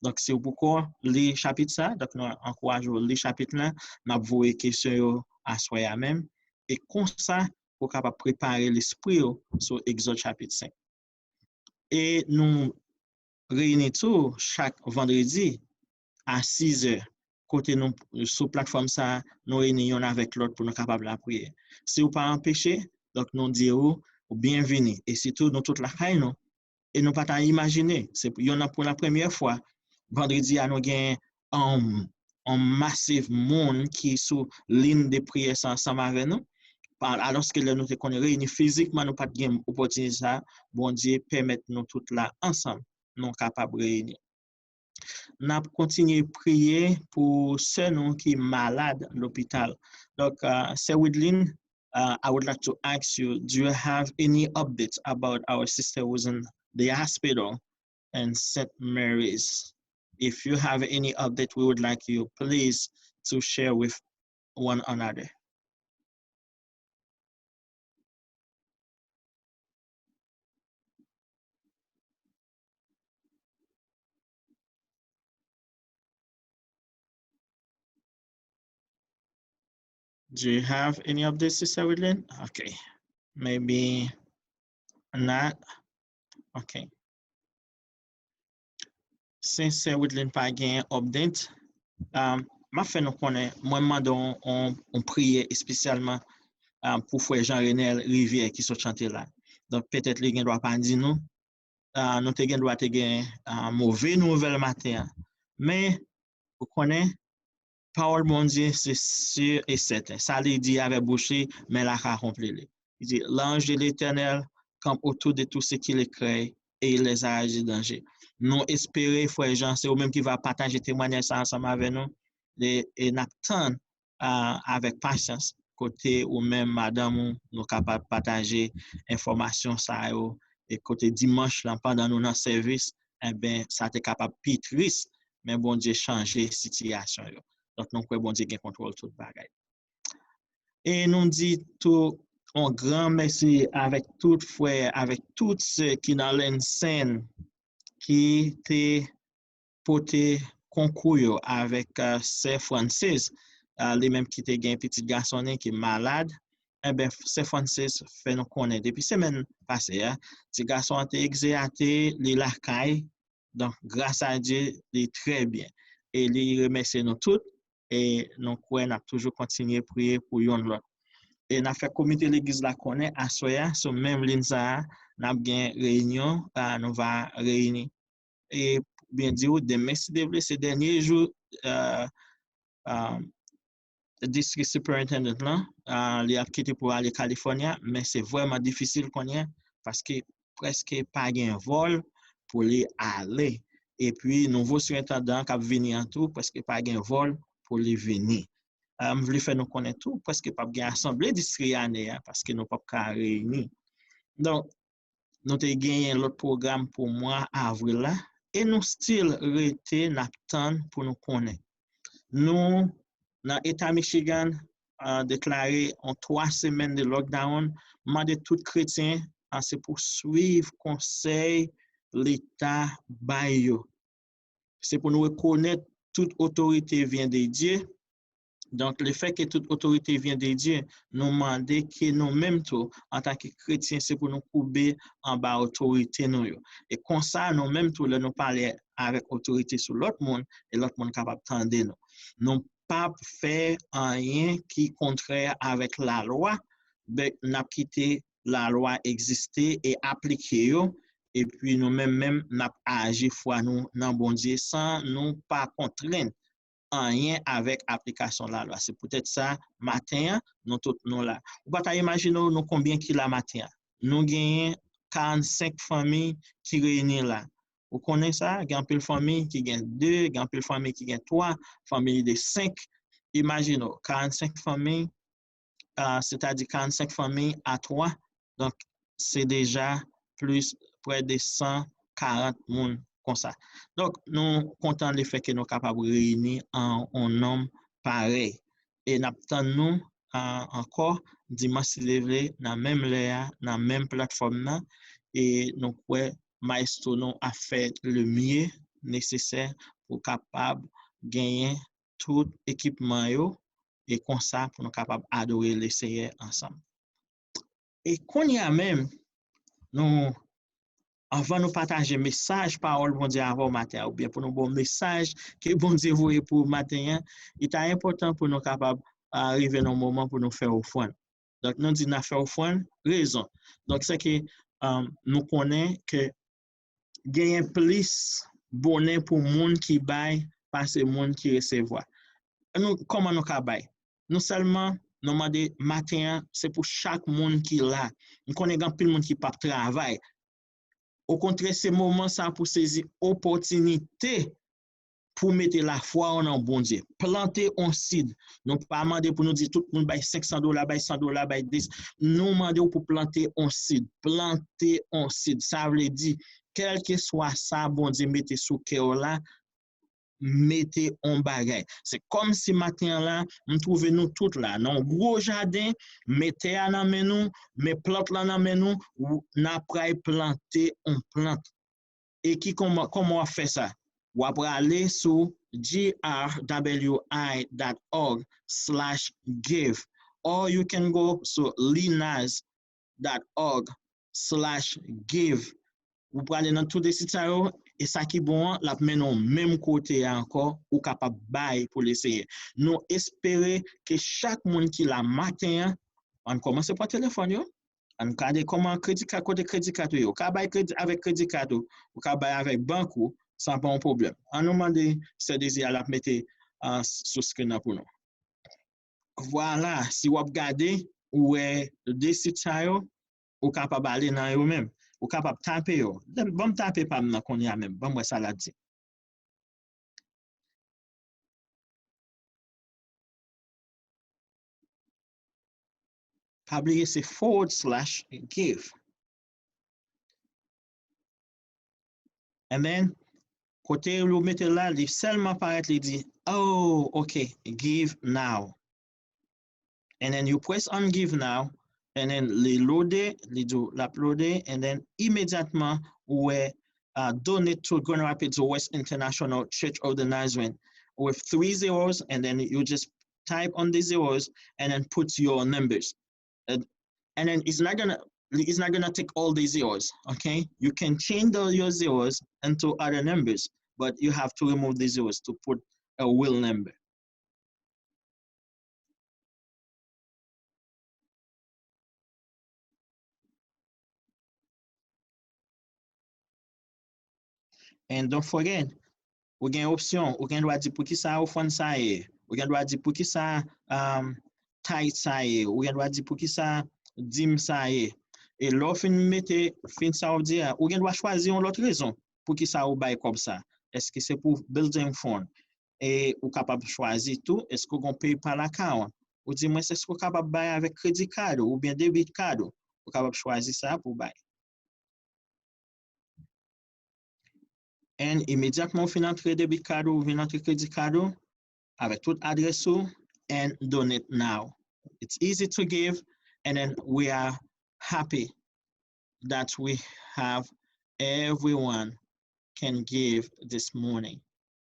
Donk, si w poko li chapit sa, donk nou ankouraje w li chapit la, n ap voye kesyon yo aswè a menm. E konsa, ou kapab prepare lespri w sou Egzòd chapit senk. E nou reyini tou chak vandredi a sis è, kote nou, sou platfòm sa a, nou reyini yonn avèk lòt pou nou kapab lapriyè. Si w pa anpeche, donk nou di w, ou byenvini. E sitou, nou tout lakay nou. E nou pa ta imajine, se yonn nan pou la premyè fwa, vandredi a nou gen, um, yon masiv moun ki sou liy de priyè sa ansanm avè nou. Pa, alòske lè nou te konn reyini fizikman, nou pa t gen opòtinite sa, Bondye pèmèt nou tout la ansanm, nou kapab reyini. N ap kontinye priye pou sè nou ki malad lopital. Donk, uh, sè Widlin, uh, I would like to ask you, do you have any updates about our sister who's in the hospital in Saint Mary's? If you have any update, we would like you please to share with one another. Do you have any updates, Sister Widlin? Okay. Maybe not. Okay. Sensè Widlin pa gen update. Um, m ap fè nou konnen, mwen mande yon, yon, yon priyè espesyalman, um, pou frè Jean Renel Rivière ki sot chante la. Donk, petèt li gen dwa pa di nou, uh, nou te gen dwa te gen, uh, move nouvèl maten an. Men, ou konnen, pawòl Bondye, se si e sèten. Sa li di avèk bouch li, men l ap akonpli li. Li di, l'ange de l'Éternel campe autour de tous ceux qui le craignent et il les arrache du danger. Nou espere, frè Jean, se ou menm ki va pataje temwanyaj sa ansanm avè nou. E, e n ap tann, a, avèk pasyans, kote ou menm, madanm ou, nou kapab pataje enfòmasyon sa yo, e kote dimanch lan, pandan nou nan sèvis, enben, sa te kapab pi tris, men Bondye chanje sitiyasyon yo. Donk, nou kwè Bondye gen kontwòl tout bagay. E nou di tou yon gran mèsi avèk tout frè, avèk tout sè ki nan Lenn Sen, ki te pote konkou yo avèk, uh, sè Frances, uh, li menm ki te gen pitit gason li ki malad. Enben, sè Frances fè nou konnen depi semèn pase a, ti gason an te egzeyate, li lakay. Donk, gras a Dye, li trè byen. E li remèsye nou tout, e nou kwè n ap toujou kontinye priye pou yonn lòt. E n ap fè komite legliz la konnen aswè a, sou menm liy sa a, n ap gen reyinyon, a, nou va reyini. E pou byen di w, demen, si Dye vle, se dènye jou, a, a, district superintendent lan, a, li ap kite pou ale California, men se vrèman difisil kounye a, paske prèske pa gen vòl pou li ale. Epi, nouvo sirentandan k ap vini an tou, prèske pa gen vòl pou li vini. A, m vle fè nou konnen tou, prèske p ap gen asanble distri ane a, paske nou p ap ka reyini. Donk, nou te genyen lòt pwogram pou mwa avril la, e nou still rete, n ap tann pou nou konnen. Nou, nan Eta Michigan, a, deklare yon twa semèn de lockdown, mande tout kretyen, a, se pou swiv konsèy Leta bay yo. Se pou nou rekonèt tout otorite vyen de Dye. Donk, lefètke tout otorite vyen de Dye, nou mande ke nou menm tou, antanke kretyen, se pou nou koube anba otorite nou yo. E konsa, nou menm tou, lè nou pale avèk otorite sou lòt moun, e lòt moun kapab tande nou. Nou p ap fè anyen ki kontrè avèk lalwa, ben, n ap kite lalwa egziste e aplike yo, epi nou menm menm, n ap aji fwa nou nan Bondye san nou pa kontrenn anyen avèk aplikasyon lalwa. Se poutèt sa, maten an, nou tout nou la. Ou pa ta imajine w nou konbyen ki la maten an. Nou genyen karannsenk fanmi ki reyini la. Ou konnen sa, gen anpil fanmi ki gen de, gen anpil fanmi ki gen twa, fanmi de senk. Imajine w, karannsenk fanmi, ah, sètadi karannsenk fanmi a twa, donk, se deja plis prè de san karant moun konsa. Donk, nou kontan lefètke nou kapab reyini an yon nonm parèy. E n ap tann nou, ah, ankò dimanch, si Dye vle, nan menm lè a, nan menm platfòm nan. E nou kwè maestro nou ap fè le mieux nécessaire pou kapab genyen tout ekipman yo, e konsa pou nou kapab adore Lesenyè ansanm. E kounye a menm, nou, anvan nou pataje mesaj pawòl Bondye avè w maten an, oubyen pou nou ba w mesaj ke Bondye voye pou ou maten an, li ta enpòtan pou nou kapab, ah, rive nan moman pou nou fè ofrann. Donk, nou di n a fè ofrann, rezon. Donk, se ke, um, nou konnen ke genyen plis bonè pou moun ki bay pase moun ki resevwa. Nou, kòman nou ka bay? Nou sèlman, nou mande maten an, se pou chak moun ki la. M konnen gen anpil moun ki p ap travay. Okontrè, se moman sa pou sezi opòtinite pou mete lafwa w nan Bondye. Plante on sid. Nou pa mande pou nou di tout moun bay senk san dola, bay san dola, bay dis. Nou mande w pou plante on sid. Plante on sid. Sa vle di, kèlkeswa sa Bondye mete sou kè w la, mete on bagay. Se kòmsi maten an la, m twouve nou tout la, nan yon gwo jaden, men tè a nan men nou, men plant lan nan men nou, w-, n a pral plante on plant. E ki kòman, kòman w ap fè sa? W ap prale sou G R W I dot org slash give, or you can go sou linaz dot org slash give. Ou prale nan tout de sit sa yo, e sa ki bon an, l ap mennen w menm kote a ankò, ou kapab bay pou Lesenyè. Nou espere ke chak moun ki la maten an, ann kòmanse pran telefòn yo, ann gade kòman kredi kat, kote kredi kat ou ye. Ou ka bay kredi avèk kredi kat ou, ou ka bay avèk bank ou, sa pa yon pwoblèm. Ann nou mande sè Dezi a, l ap mete, ah, sou screen nan pou nou. Vwala, si w ap gade, ou wè de sit sa yo, ou kapab ale nan yo menm. Ou kapab tape yo. Ban m tape pa m nan kounye a menm. Ban m wè sa l ap di. Pa bliye se forward slash give. And then, kote ou mete la, li sèlman parèt, li di, "Oh, ok, give now." And then you press on give now, and then li lode, li di w l ap lode, and then imedyatman ou wè, uh, donate to Grand Rapids West International Church of the Nazarene with three zeros, and then you just type on the zeros and then put your numbers. And, and then it's not gonna it's not gonna take all the zeros, okay? You can change the, your zeros into other numbers, but you have to remove the zeros to put a real number. And don't forget, ou gen opsyon, ou gen dwa di poukisa ofrann sa ye, ou gen dwa di poukisa, um, tithe sa ye, ou gen dwa di poukisa dim sa ye. E lè w fin mete, fin sa w di a, ou gen dwa chwazi yon lòt rezon poukisa ou bay kòb sa. Èske se pou building fund? E ou kapab chwazi tou, èske w gen PayPal account? Ou di mwen, èske w kapab bay avèk kredi kad ou oubyen debit kad ou? Ou kapab chwazi sa pou w bay. And imedyatman ou fin antre debit card ou, ou fin antre credit card ou, avèk tout adrès ou, and donate now. It's easy to give, and then we are happy that we have everyone can give this morning.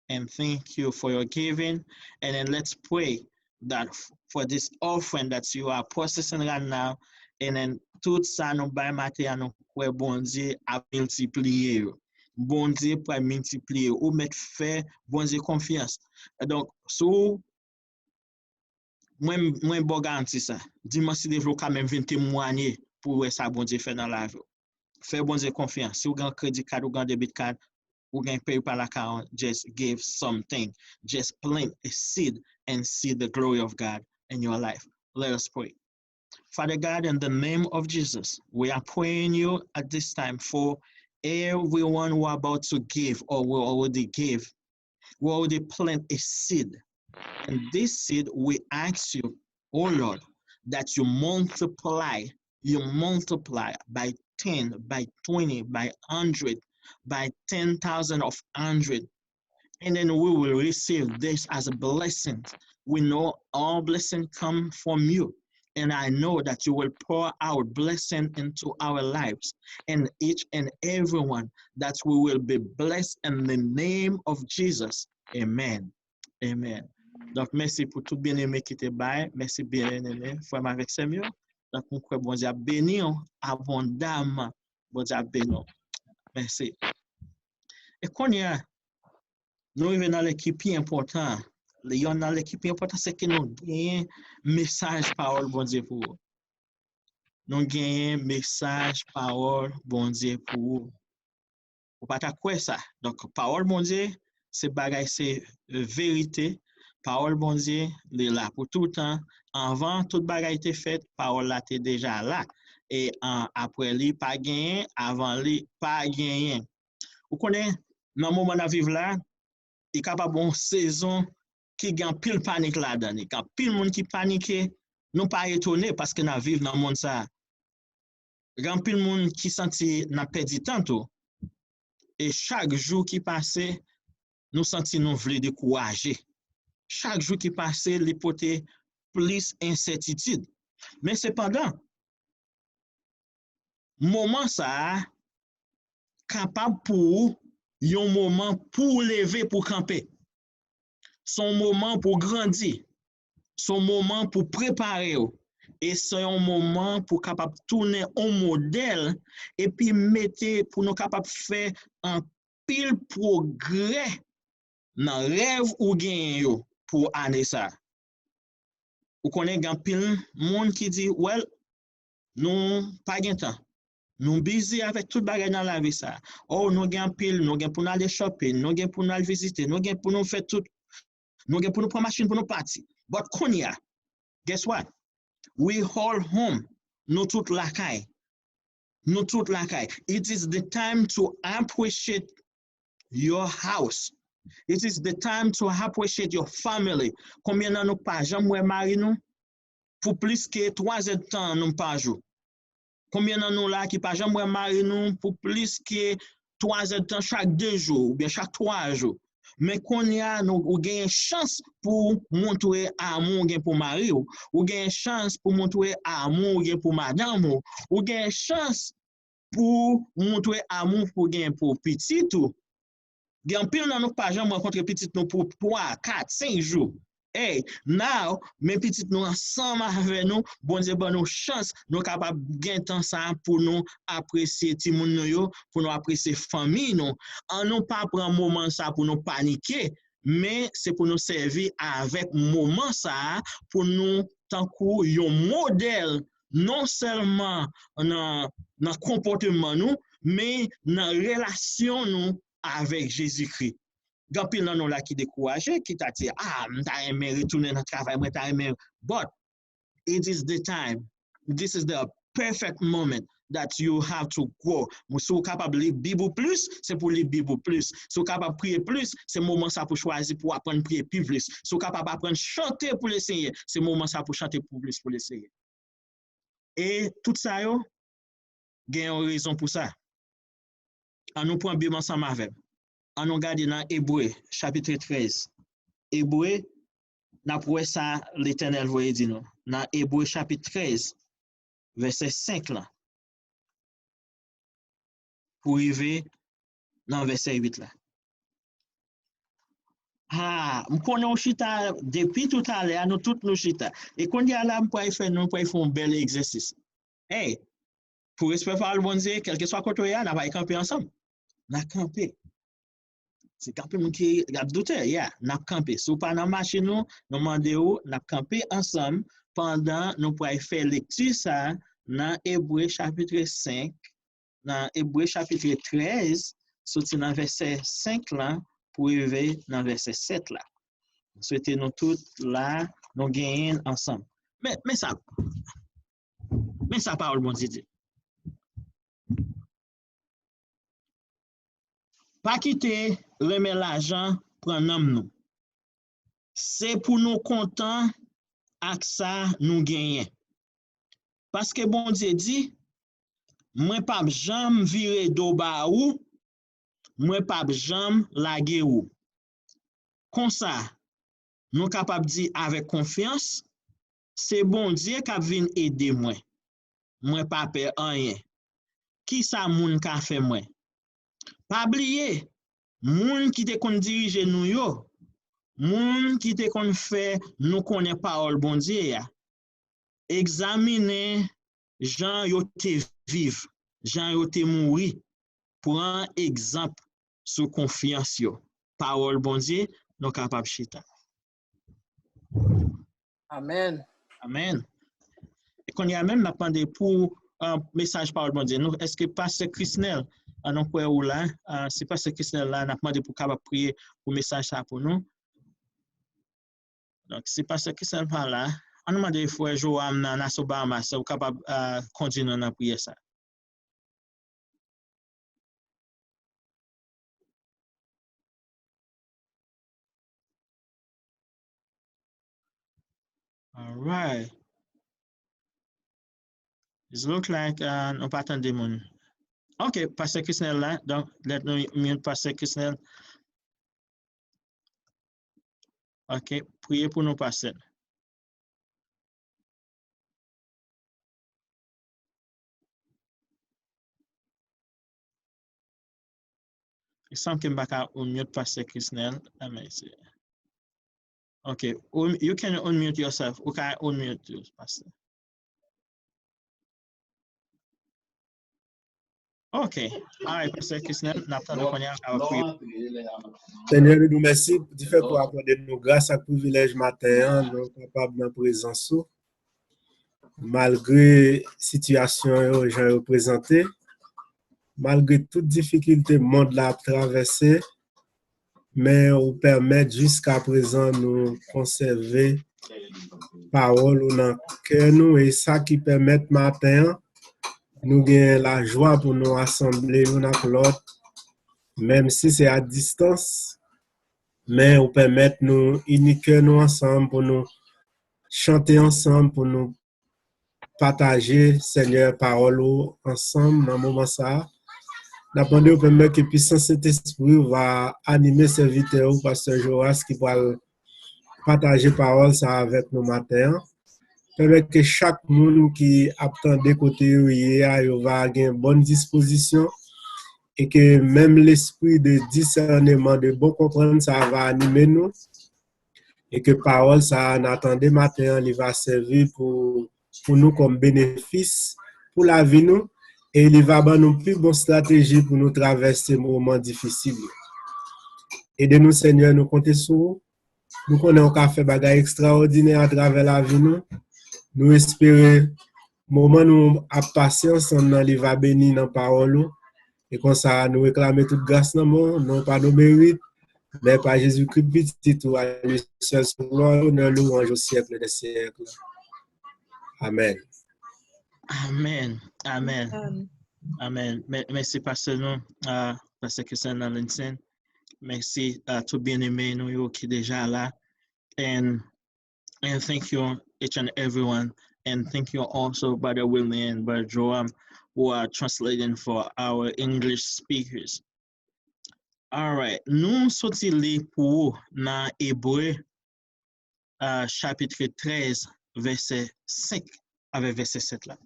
And thank you for your giving. And then let's pray that for this offering that you are processing right now, and then tout sa nou bay maten an, nou kwè Bondye ap miltipliye yo. Bondye pral miltipliye yo. Ou mèt fè Bondye konfyans. Donk, si w mwen, mwen ba w garanti sa. Dimanch, si Bondye vle, ou ka menm vin temwanye pou w wè sa Bondye fè nan lavi w. Fè Bondye konfyans. Si w gen kredi kad, ou gen debit kad, ou gen PayPal account, just give something. Just plant a seed and see the glory of God in your life. Let us pray. Father God, in the name of Jesus, we are praying you at this time for everyone who are about to give or will already give. We already plant a seed. And this seed, we ask you, oh Lord, that you multiply, you multiply by ten, by twenty, by hundred, by ten thousand of hundred. And then we will receive this as a blessing. We know all blessing come from you. And I know that you will pour out blessing into our lives and each and every one, that we will be blessed in the name of Jesus. Amen. Amen. Donk, mèsi pou tout byeneme ki te bay. Mèsi byeneme, frè m avèk sè m yo. Donk, mwen kwè Bondye ap beni w abondamman. Bondye ap beni w. Mèsi. E kounye a, nou rive nan lè ki pi enpòtan. Yonn nan lè ki pi enpòtan, se ke nou genyen mesaj pawòl Bondye pou ou. Nou genyen mesaj pawòl Bondye pou ou. Ou pa ta kwè sa. Donk, pawòl Bondye, se bagay, se verite. Pawòl Bondye, li la pou toutan. Anvan tout bagay te fèt, pawòl la te deja la. E an, apre li pa genyen, avan li pa genyen. Ou konnen, nan moman n ap viv la, li kapab yon sezon ki gen anpil panik ladan li. Gen anpil moun ki panike, nou pa etone paske n ap viv nan mond sa a. Gen anpil moun ki santi n ap pèdi tan tou. E chak jou ki pase, nou santi nou vle dekouraje. Chak jou ki pase, li pote plis ensètitid. Men sepandan, moman sa a kapab pou ou yon moman pou w leve, pou w kanpe. Se yon moman pou w grandi. Se yon moman pou w prepare w. E se yon moman pou w kapab tounen yon modèl epi mete pou nou kapab fè anpil pwogrè nan rèv ou genyen yo pou ane sa a. Ou konnen gen anpil moun ki di, well, nou pa gen tan. Nou busy avèk tout bagay nan lavi sa. Oh, nou gen anpil, nou gen pou nou ale shopping, nou gen pou nou al vizite, nou gen pou nou fè tout, nou gen pou nou pran machin pou nou pati. But kounye a, guess what? We all home. Nou tout lakay. Nou tout lakay. It is the time to appreciate your house. It is the time to appreciate your family. Konbyen nan nou pa janm wè mari nou pou plis ke twa zèdtan nan pa jou? Konbyen nan nou la ki pa janm wè mari nou pou plis ke twa zèdtan chak de jou oubyen chak twa jou? Men kounye a, nou, ou genyen chans pou w montre amou w gen pou mari w. Ou genyen chans pou w montre amou w gen pou madanm ou. Ou genyen chans pou w montre amou w pou w gen pou pitit ou. Gen anpil nan nou k pa janm rankontre pitit nou pou twa, kat, senk jou. Hey, now, men pitit nou ansanm avè nou, Bondye ban nou chans, nou kapab gen tan sa a pou nou apresye timoun nou yo, pou nou apresye fanmi nou. An nou pa pran moman sa pou nou panike, men se pou nou sèvi avèk moman sa a pou nou tankou yon modèl, non sèlman nan, nan konpòteman nou, men nan relasyon nou avèk Jezikri. Gen anpil nan nou la ki dekouraje, ki ta di, ah, m ta renmen retounen nan travay, mwen ta renmen. But it is the time. This is the perfect moment that you have to grow. Si w kapab li Bib ou plis, se pou li Bib ou plis. Si w kapab priye plis, se moman sa pou chwazi pou aprann priye pi plis. Si w kapab aprann chante pou Lesenyè, se moman sa pou chante pou plis pou Lesenyè. E tout sa yo, gen yon rezon pou sa. An nou pran Bib ansanm avè m. An nou gade nan Ebre, chapit trèz. Ebre, n ap wè sa Letènèl voye di nou. Nan Ebre, chapit trèz, vèsè senk lan, pou rive nan vèsè uit la. Ah, m konnen w chita depi toutalè a, nou tout nou chita. E kounye a la, m pral fè nou, m pral fè yon bèl egzèsis. Hey, pou respè pawòl Bondye, kèlkeswa kote w ye a, n ap al kanpe ansanm. N ap kanpe. Se kanpe moun ki ap doute, yeah, n ap kanpe. Si w pa nan machin ou, nou mande w, n ap kanpe ansanm pandan nou pral fè lekti sa a nan Ebre chapit senk, nan Ebre chapit trèz, soti nan vèsè senk lan pou rive nan vèsè sèt la. M swete nou tout la, nou genyen l ansanm. Men, men sa, men sa pawòl Bondye di. Pa kite renmen lajan pran nanm nou. Se pou nou kontan ak sa nou genyen. Paske Bondye di, mwen p ap janm vire do ba ou, mwen p ap janm lage ou. Konsa, nou kapab di avèk konfyans, se Bondye k ap vin ede mwen. Mwen pa pè anyen. Kisa moun ka fè mwen? Pa bliye, moun ki te konn dirije nou yo, moun ki te konn fè nou konnen pawòl Bondye a, egzaminen jan yo te viv, jan yo te mouri. Pran egzanp sou konfyans yo. Pawòl Bondye, nou kapab chita. Amèn. Amèn. E kounye a menm, n ap mande pou uh, mesaj pawòl Bondye. Nou, èske pastè Krisnel, uh, nou kwè ou la? Uh, si pastè Krisnel la, n ap mande pou kapab priye pou mesaj sa pou nou. Donk, si pastè Krisnel pa la, ann mande frè Joam nan Nassau Bahamas, ou kapab uh, kondui nou nan priyè sa. Alright. It look like uh, nou pa tande moun. Ok, pastè Krisnel la. Donk, let nou mute pastè Krisnel. Ok, priye pou nou pastè. It sanble ke m pa ka unmute pastè Krisnel. Let me see. Ok, un, you can unmute yourself. Ou ka unmute you, pastè. Ok. Alright, pastè Krisnel, n ap tande kounye a, ou ka priye. Senyè, nou di w mèsi dife ke w akòde nou gras ak privilèj maten an, nou kapab nan prezans ou. Malgre sitiyasyon yo, jan yo prezante, malgre tout difikilte mond la ap travèse, men ou pèmèt jiskaprezan nou konsève pawòl ou nan kè nou, e sa ki pèmèt maten an, nou gen lajwa pou nou asanble youn ak lòt, menm si se a distans, men ou pèmèt nou ini kè nou ansanm pou nou chante ansanm, pou nou pataje, Senyè, pawòl ou ansanm nan moman sa a. N ap mande w pèmèt ke pisans Sentespri w va anime sèvitè ou, pastè Joas, ki pral pataje pawòl sa a avèk nou maten an. Pèmèt ke chak moun ki ap tande kote yo ye a, yo va gen bòn dispozisyon e ke menm lespri de disèneman, de bon konprann sa a va anime nou. E ke pawòl sa a n a tande maten an, li va sèvi pou, pou nou kòm benefis pou lavi nou, e li va ban nou pi bon estrateji pou nou travèse moman difisil yo. Ede nou, Senyè, nou konte sou ou. Nou konnen w ka fè bagay ekstraòdinè atravè lavi nou. Nou espere moman nou ap pase ansanm nan, li va beni nan pawòl ou. E konsa, nou reklame tout gras nan men w, non pa nou merit, men pa Jezikri pitit ou, a li sèl sou glwa, onè, louwanj o syèk dè syèk. Amèn. Amèn. Amèn. Amèn. Amèn. Mè-, mèsi pastè nou, uh, pastè Christian Linson. Mèsi a tout byeneme nou yo ki deja la. And, and thank you each and everyone. And thank you also Brother Wilney and Brother Joam who are translating for our English speakers. Alright, nou soti li pou ou nan Ebre, uh, chapit trèz, vèsè senk avèk vèsè sèt la.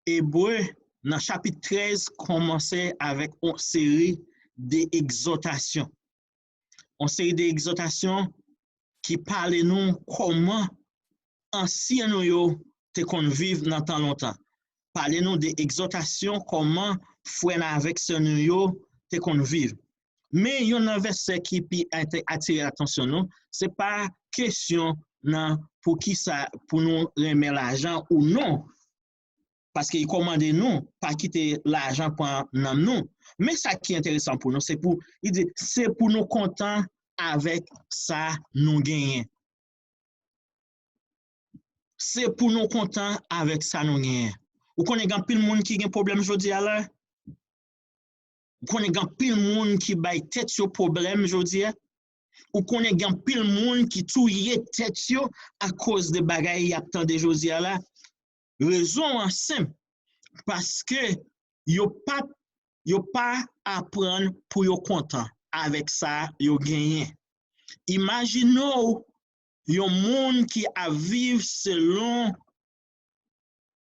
Ebre, nan chapit trèz, kòmanse avèk yon seri de egzòtasyon. yon seri de egzòtasyon ki pale nou kòman ansyen nou yo te konn viv nan tan lontan. Pale nou de egzòtasyon kòman frè n avèk sè nou yo te konn viv. Men youn nan vèsè ki pi ate- atire atansyon nou, se pa kesyon nan poukisa pou nou renmen lajan ou non. Paske li kòmande nou pa kite lajan pran nanm nou. Men sa ki enteresan pou nou, se pou, li di, se pou nou kontan avèk sa nou genyen. Se pou nou kontan avèk sa nou genyen. Ou konnen gen anpil moun ki gen pwoblèm jodi a la? Ou konnen gen anpil moun ki bay tèt yo pwoblèm jodi a? Ou konnen gen anpil moun ki touye tèt yo akoz de bagay y ap tande jodi a la? Rezon an senp, paske yo pa, yo pa aprann pou yo kontan avèk sa yo genyen. Imajine w yon moun ki ap viv selon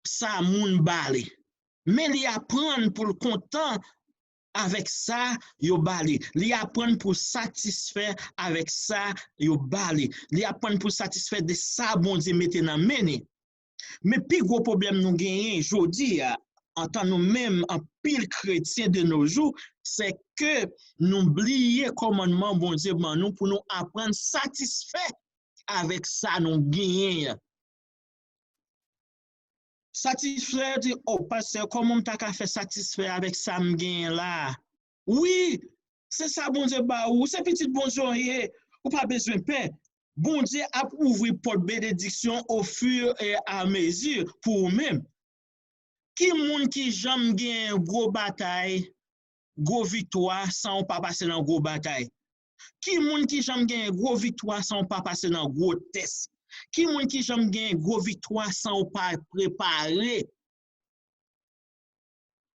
sa moun ba li. Men li aprann pou l kontan avèk sa yo ba li. Li aprann pou l satisfè avèk sa yo ba li. Li aprann pou l satisfè de sa Bondye mete nan men li. Men pi gwo pwoblèm nou genyen jodi a, antan nou menm anpil kretyen de nos jours, se ke nou bliye kòmandman Bondye ban nou pou nou aprann satisfè avèk sa nou genyen an. Satisfè, di, o pastè, kòman m ta ka fè satisfè avèk sa m genyen la a? Wi, se sa Bondye ba ou, se pitit Bondye w ye, ou pa bezwen pè. Bondye ap ouvri pòt benediksyon au fur et à mesure pou ou menm. Ki moun ki janm gen gwo batay, gwo viktwa san w pa pase nan gwo batay? Ki moun ki janm gen gwo viktwa san w pa pase nan gwo tès? Ki moun ki janm gen gwo viktwa san w pa prepare?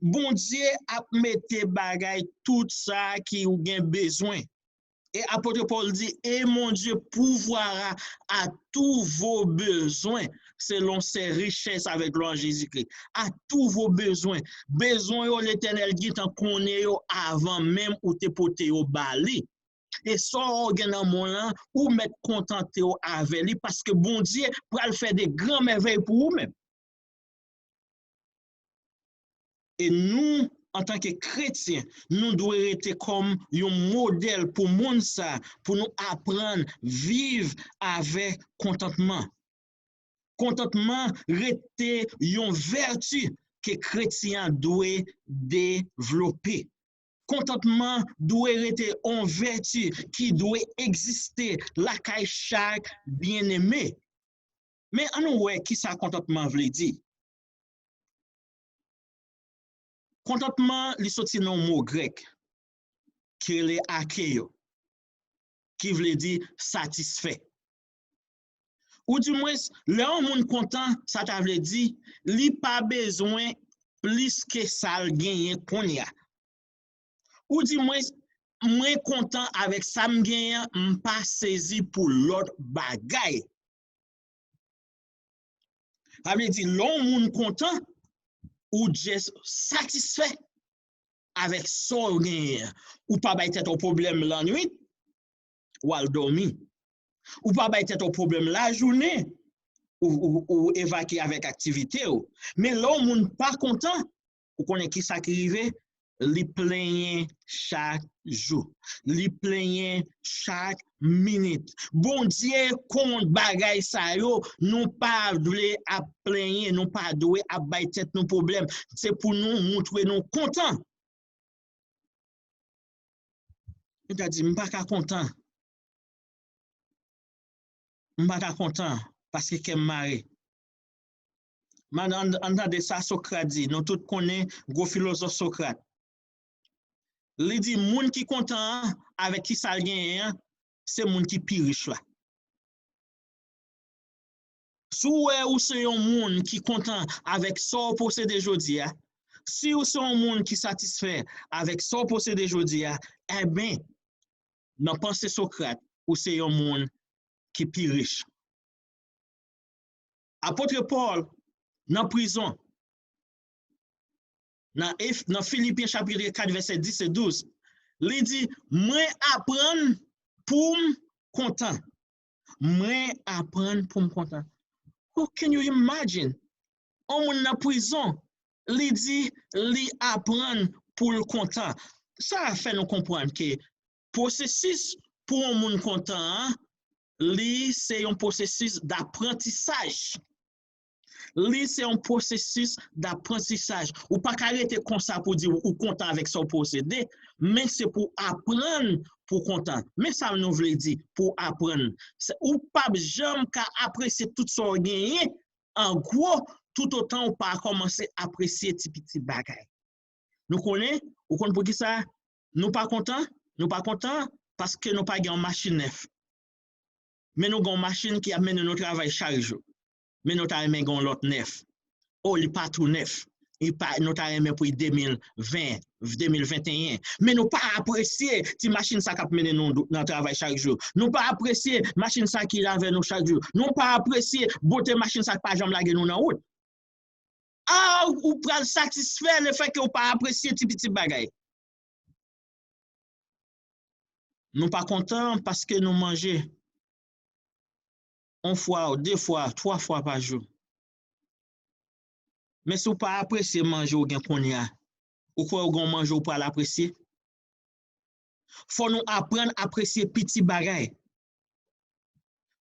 Bondye ap mete bagay tout sa ki ou gen bezwen. E apot Pòl di, et mon Dieu pourvoira à tous vos besoins selon ses richesses avec gloire en Jésus-Christ. À tous vos besoins. Bezwen yo, Letènèl gentan konnen yo avan menm ou te pote yo ba li. E sa w gen nan men w lan, ou mèt kontante w avè li, paske Bondye pral fè de gran mèvèy pou ou menm. E nou, antanke kretyen, nou dwe rete kòm yon modèl pou moun sa, pou nou aprann viv avèk kontantman. Kontantman rete yon vèti ke kretyen an dwe devlope. Kontantman dwe rete yon vèti ki dwe egziste lakay chak byeneme. Men ann nou wè kisa kontantman vle di. Kontantman, li soti nan yon mo grèk ki rele akeyo, ki vle di satisfè. Oudimwens, lè yon moun kontan, sa ta vle di li pa bezwen plis ke sa l genyen kounye a. Oudimwens, mwen kontan avèk sa m genyen an, m pa sezi pou lòt bagay. Sa vle di, lè yon moun kontan, ou just satisfè avèk sa w genyen an. Ou pa bay tèt ou pwoblèm lannwit, w al dòmi. Ou pa bay tèt ou pwoblèm lajounen, ou, ou, ou evakye avèk aktivite w. Men lè yon moun pa kontan, ou konnen kisa ki rive? Li plenyen chak jou. Li plenyen chak minit. Bondye kont bagay sa yo, nou pa vle ap plenyen, nou pa dwe ap bay tèt nou pwoblèm. Se pou nou montre nou kontan. Ou ta di, m pa ka kontan. M pa ka kontan paske kè m mare. Ann, ann, ann tande sa Sokrat di. Nou tout konnen gwo filozòf Sokrat. Li di, moun ki kontan an, avèk ki sa l genyen an, se moun ki pi rich la. Si w wè ou se yon moun ki kontan avèk sa w posede jodi a, si w se yon moun ki satisfè avèk sa w posede jodi a, enben, nan panse Sokrat, ou se yon moun ki pi rich. Apot Pòl, nan prizon, nan Ef-, nan Filipyen chapit kat, vèsè dis e douz, li di, mwen aprann pou m kontan. Mwen aprann pou m kontan. Oh, can you imagine? On moun nan prizon, li di li aprann pou l kontan. Sa fè nou konprann ke pwosesis pou yon moun kontan an, li se yon pwosesis daprantisaj. Li se yon pwosesis daprantisaj. Ou pa ka rete konsa pou di ou kontan avèk sa w posede, men se pou aprann pou kontan. Men sa nou vle di pou aprann. Se, ou p ap janm ka apresye tout sa w genyen, an gwo, toutotan ou pa kòmanse apresye ti piti bagay. Nou konnen, ou konn poukisa nou pa kontan? Nou pa kontan paske nou pa gen yon machin nèf. Men nou gen yon machin ki ap mennen nou travay chak jou. Men nou ta renmen gen yon lòt nèf. O, li pa tou nèf. Li pa, nou ta renmen pou li de mil ven, de mil venteyen. Men nou pa apresye ti machin sa k ap mennen nou nan travay chak jou. Nou pa apresye machin sa ki avè nou chak jou. Nou pa apresye bote machin sa k pa janm lage nou nan wout. A, ou pral satisfè lefètke ou pa apresye ti piti bagay. Nou pa kontan paske nou manje yon fwa, de fwa, twa fwa pa jou. Men si w pa apresye manje w gen kounye a, ou kwè w gen yon manje w pral apresye? Fò nou aprann apresye piti bagay.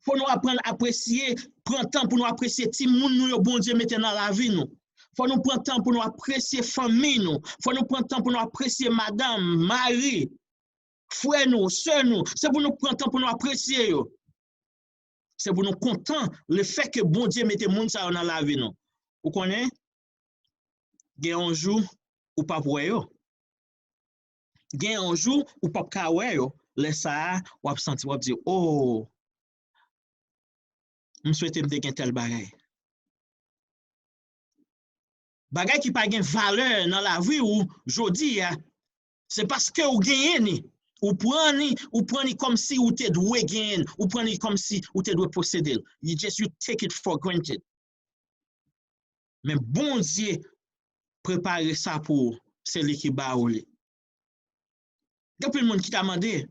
Fò nou aprann apresye, pran tan pou nou apresye timoun nou yo Bondye mete nan lavi nou. Fò nou pran tan pou nou apresye fanmi nou. Fò nou pran tan pou nou apresye madanm, mari, frè nou, sè nou. Se pou nou pran tan pou nou apresye yo. Se pou nou kontan lefètke Bondye mete moun sa yo nan lavi nou. Ou konnen, gen yon jou ou p ap wè yo. Gen yon jou ou p ap ka wè yo. Lè sa a, w ap santi, w ap di, "O, m swete m te gen tèl bagay." Bagay ki pa gen valè nan lavi w jodi a, se paske ou genyen ni. Ou pran ni, ou pran ni kòmsi ou te dwe genyen, ou pran ni kòmsi ou te dwe posede l. You just, you take it for granted. Men Bondye prepare sa pou ou, se li ki ba ou li. Gen anpil moun ki ta mande,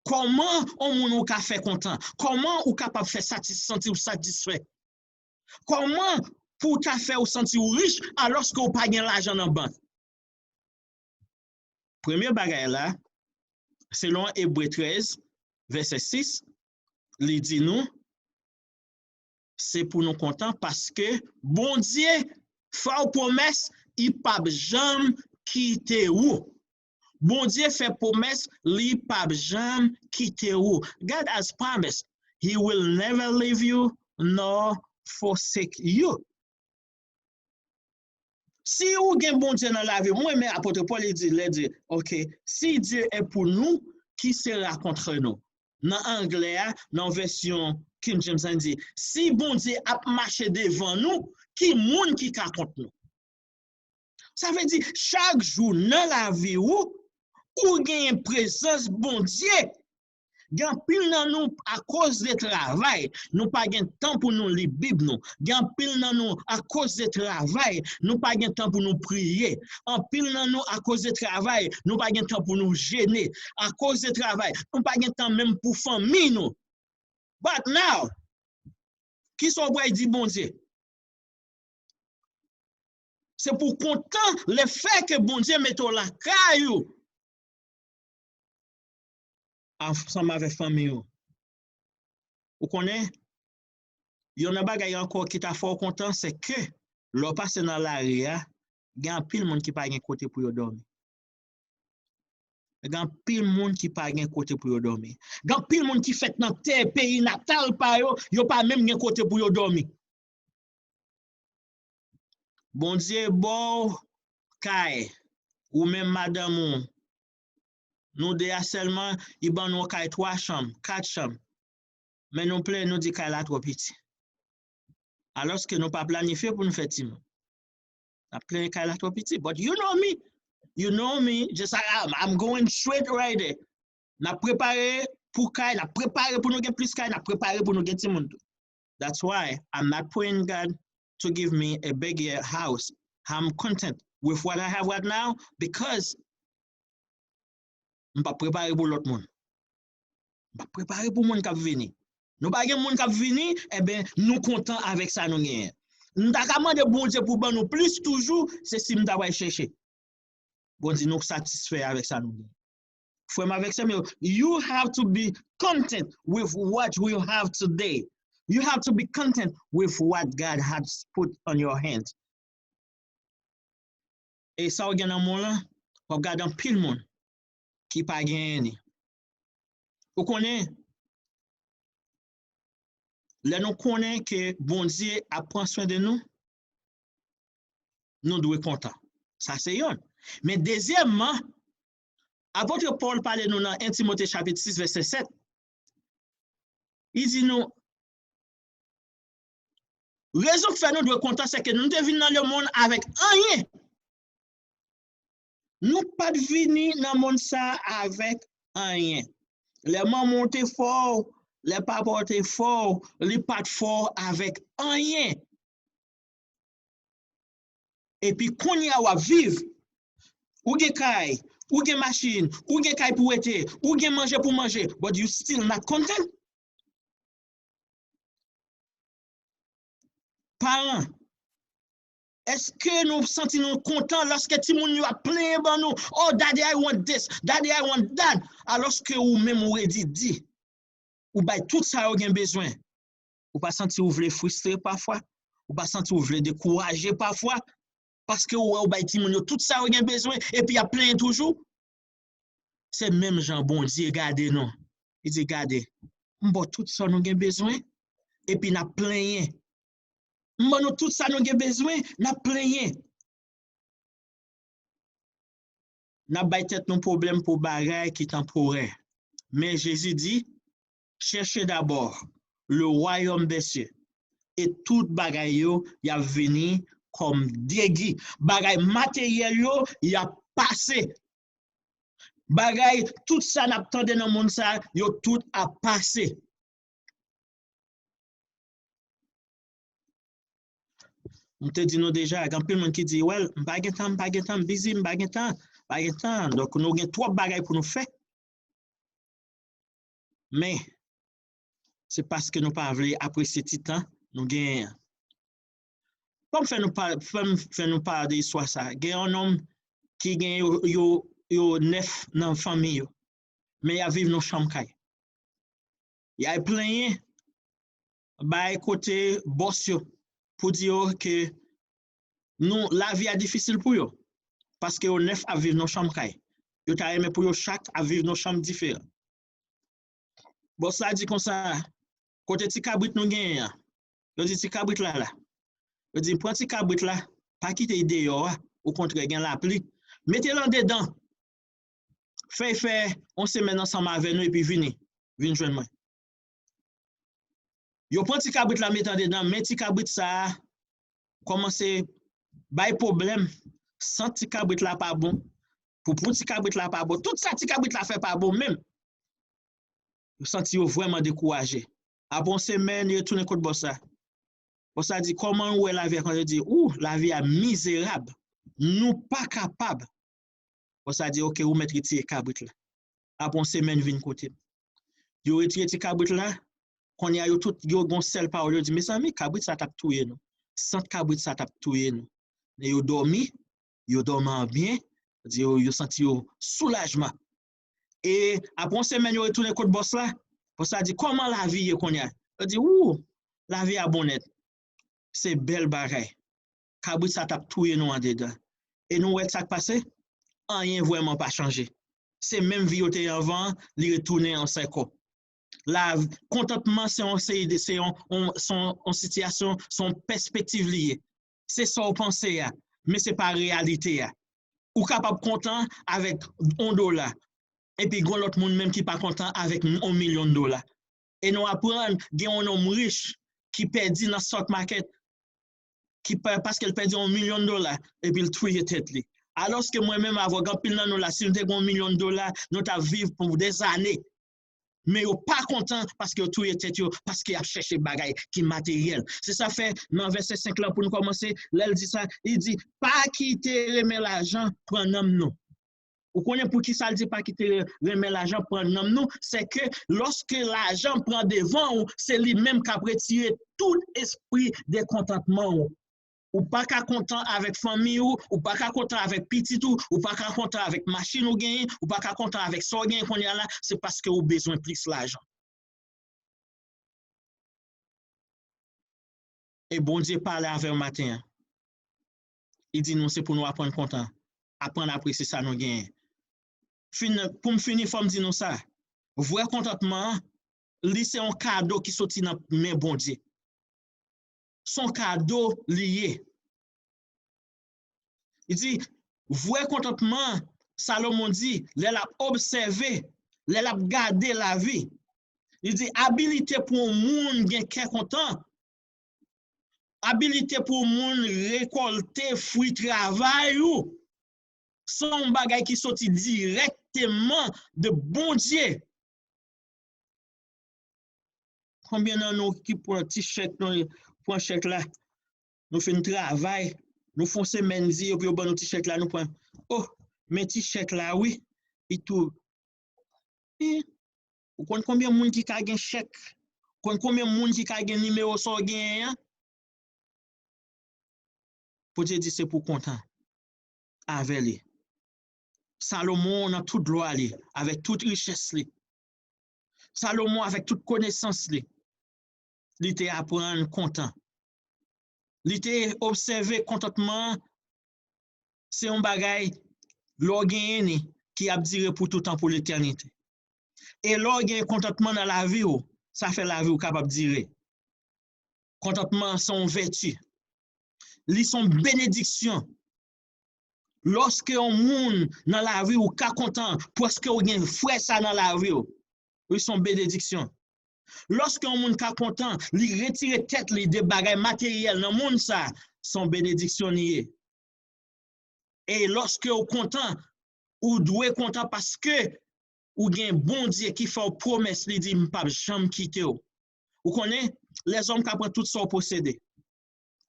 kòman yon moun ou ka fè kontan? Kòman ou kapab fè satis-, santi w satisfè? Kòman pou w ta fè w santi w rich alòske w pa gen lajan nan bank? Premye bagay la, selon Ebre trèz, vèsè sis, li di nou, se pou nou kontan paske Bondye fè w pwomès, li p ap janm kite ou. Bondye fè pwomès, li p ap janm kite ou. God has promised, he will never leave you nor forsake you. Si ou gen Bondye nan lavi w, mwen renmen apot Pòl, li di, lè di, ok, si Dieu est pour nous, qui sera contre nous? Nan anglè a, nan vèsyon King James, li di, si Bondye ap mache devan nou, ki moun ki ka kont nou? Sa vle di, chak jou nan lavi ou, ou genyen prezans Bondye. Gen anpil nan nou, akoz de travay, nou pa gen tan pou nou li Bib nou. Gen anpil nan nou, akoz de travay, nou pa gen tan pou nou priye. Anpil nan nou, akoz de travay, nou pa gen tan pou nou jene. Akoz de travay, nou pa gen tan menm pou fanmi nou. But now, kisa w pral di Bondye? Se pou kontan lefètke Bondye mete w lakay ou ansanm avèk fanmi ou. Ou konnen, youn nan bagay ankò ki ta fè w kontan, se ke lè w pase nan lari a, gen anpil moun ki pa gen kote pou yo dòmi. Gen anpil moun ki pa gen kote pou yo dòmi. Gen anpil moun ki fèt nan tè peyi natal pa yo, yo pa menm gen kote pou yo dòmi. Bondye ba w kay, ou menm madanm ou, nou de a sèlman, li ban nou yon kay twa chanm, kat chanm. Men nou plenyen, nou di kay la twò piti. Alòske nou pa planifye pou nou fè timoun. N ap plenyen kay la twò piti. But you know me. You know me. Just I, I'm, I'm going straight right there. N ap prepare pou kay, n ap prepare pou nou gen plis kay, n ap prepare pou nou gen timoun tou. That's why I'm not praying God to give me a bigger house. I'm content with what I have right now because m p ap prepare pou lòt moun. M ap prepare pou moun k ap vini. Nou pa gen moun k ap vini, enben, nou kontan avèk sa nou genyen. Nou ta ka mande Bondye pou ban nou plis toujou, se si m ta pral chèche. Bondye, nou satisfè avèk sa nou genyen. Frè m avèk sè m yo, you have to be content with what you have today. You have to be content with what God has put on your hand. E sa w gen nan men w lan, w ap gade anpil moun ki pa genyen ni. Ou konnen, lè nou konnen ke Bondye ap pran swen de nou, nou dwe kontan. Sa se yonn. Men dezyèmman, apot Pòl pale nou nan en Timote chapit sis vèsè sèt. Li di nou, rezon k fè nou dwe kontan, se ke nou te vin nan lemonn avèk anyen. Nou pa t vini nan monn sa a avèk anyen. Lè manman w te fè w, lè papa w te fè w, li pa t fè w avèk anyen. Epi kounye a w ap viv. Ou gen kay, ou gen machin, ou gen kay pou w rete, ou gen manje pou w manje, but you still not content. Paran, èske nou santi nou kontan lòske timoun yo ap plenyen ban nou? Oh, daddy, I want this, daddy, I want that. Alòske ou menm ou redi di. Ou bay tout sa yo gen bezwen. Ou pa santi ou vle fristre pafwa? Ou pa santi ou vle dekouraje pafwa? Paske ou wè ou bay timoun yo tout sa yo gen bezwen, epi y ap plenyen toujou? Se menm jan Bondye gade nou. Li di, gade, m ba w tout sa nou gen bezwen, epi n ap plenyen. M ban nou tout sa nou gen bezwen, n ap plenyen. N ap bay tèt nou pwoblèm pou bagay ki tanporè. Men Jezi di, cherchez d'abord le royaume des cieux, e tout bagay yo, y ap vini kòm degi. Bagay materyèl yo, y ap pase. Bagay, tout sa n ap tande nan monn sa, yo tout ap pase. M te di nou deja, gen anpil moun ki di, well, m pa gen tan, m pa gen tan, m busy, m pa gen tan, m pa gen tan. Donk, nou gen twòp bagay pou nou fè. Men, se paske nou pa vle apresye ti tan nou genyen an. Fò m fè nou pa, fò m fè nou pale de istwa sa. Gen yon nonm ki gen yo, yo, yo nèf nan fanmi yo. Men y ap viv nan chanm kay. Y al plenyen bay kote bòs yo pou di yo ke nou, lavi a difisil pou yo. Paske yo nèf ap viv nan chanm kay. Yo ta renmen pou yo chak ap viv nan chanm diferan. Bòs la di konsa, kote ti kabrit nou genyen an? Yo di ti kabrit la la. Yo di pran ti kabrit la, pa kite l deyò a, okontrè gen lapli. Mete l andedan. Fè l fè yon semèn ansanm avè nou epi vini, vin jwenn mwen. Yo pran ti kabrit la mete andedan, men ti kabrit sa a kòmanse bay pwoblèm. Sant ti kabrit la pa bon. Poupou ti kabrit la pa bon. Tout sa ti kabrit la fè pa bon menm. Yo santi yo vrèman dekouraje. Apre yon semèn, yo retounen kot bòs la. Bòs la di, kòman ou wè lavi a? Yo di, ou, lavi a mizerab. Nou pa kapab. Bòs la di, oke, ou mèt retire kabrit la. Apre yon semèn, vin kote m. Yo retire ti kabrit la. Kounye a, yo tout, yo gen yon sèl pawòl. Yo di, mezanmi, kabrit sa t ap touye nou. Sant kabrit sa t ap touye nou. Men yo dòmi, yo dòmi an byen, yo, yo santi yo soulajman. E apre yon semèn, yo retounen kot bòs la. Bòs la di, kòman lavi ye kounye a? Yo di, ou, lavi a bon nèt. Se bèl bagay. Kabrit sa t ap touye nou andedan. E nou wè sa k pase? Anyen vrèman pa chanje. Se menm vi yo te ye anvan an, li retounen ankò. La, kontantman se yon seri de, se yon, yon, se yon, yon sitiyasyon, se yon pèspektiv li ye. Se sa w panse a, men se pa reyalite a. Ou kapab kontan avèk yon dola, epi gen lòt moun menm ki pa kontan avèk yon milyon dola. E nou aprann gen yon nonm rich ki pèdi nan stock market, ki pè, paske l pèdi yon milyon dola, epi l touye tèt li. Alòske mwen menm avè w, gen anpil nan nou la, si nou te gen yon milyon dola, nou t ap viv pou dèzane. Men yo pa kontan paske yo touye tèt yo, paske y ap chèche bagay ki materyèl. Se sa fè nan vèsè senk lan pou nou kòmanse, lè l di sa, li di, pa kite renmen lajan pran nanm nou. Ou konnen poukisa l di pa kite renmen lajan pran nanm nou? Se ke lòske lajan pran devan w, se li menm k ap retire tout espri de kontantman w. Ou pa ka kontan avèk fanmi w, ou pa ka kontan avèk pitit ou, ou pa ka kontan avèk machin ou genyen, ou pa ka kontan avèk sa w genyen kounye a la, se paske ou bezwen plis lajan. E Bondye pale avè w maten an. Li di nou se pou nou aprann kontan, aprann apresye sa nou genyen. Fin, pou m fini, fò m di nou sa. Vrè kontantman an, li se yon kado ki soti nan men Bondye. Se yon kado li ye. Li di, vrè kontantman, Salomon di, lè l ap obsève, lè l ap gade lavi, li di, abilite pou yon moun gen kè kontan, abilite pou yon moun rekòlte fwi travay ou, se yon bagay ki soti dirèkteman de Bondye. Konbyen nan nou ki pran ti chèk, nou pran chèk la, nou fin travay, nou fè yon semèn di, epi yo ban nou ti chèk la, nou pran, oh, men ti chèk la, wi, li tou, wi. Ou konn konbyen moun ki ka gen chèk? Ou konn konbyen moun ki ka gen nimewo sa w genyen an? Bondye di se pou kontan avè li. Salomon nan tout glwa li, avèk tout richès li. Salomon avèk tout konesans li, li te aprann kontan. Li te obsève kontantman se yon bagay lè w genyen ni ki ap dire pou toutan, pou letènite. E lè w gen kontantman nan lavi w, sa fè lavi w kapab dire. Kontantman se yon vèti. Li se yon benediksyon. Lòske yon moun nan lavi w ka kontan, paske w gen frè sa nan lavi w, li se yon benediksyon. Lòske yon moun ka kontan, li retire tèt li de bagay materyèl nan mond sa, se yon benediksyon li ye. E lòske w kontan, ou dwe kontan paske ou gen Bondye ki fè w pwomès, li di, "M p ap janm kite w." Ou konnen, lèzòm ka pran tout sa w posede.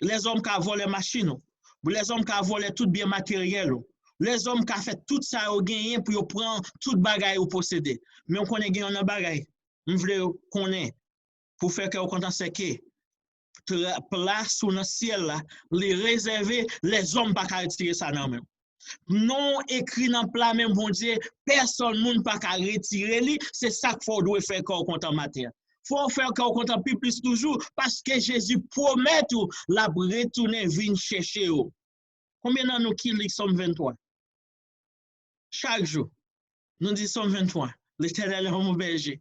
Lèzòm ka vòlè machin ou. Lèzòm ka vòlè tout byen materyèl ou. Lèzòm ka fè tout sa yo genyen pou yo pran tout bagay ou posede. Men w konnen gen yon nan bagay m vle konnen pou fè kè w kontan, se ke tra-, plas ou nan syèl la, li rezève, lèzòm pa ka retire sa nan men w. Non w ekri nan pla men Bondye, pèsonn moun pa ka retire li, se sa k fè w dwe fè kè w kontan maten an. Fò w fè kè w kontan pi plis toujou, paske Jezi pwomèt ou l ap retounen vin chèche w. Konbyen nan nou ki li Sòm venntwa? Chak jou, nou di Sòm venntwa, L'Éternel est mon berger,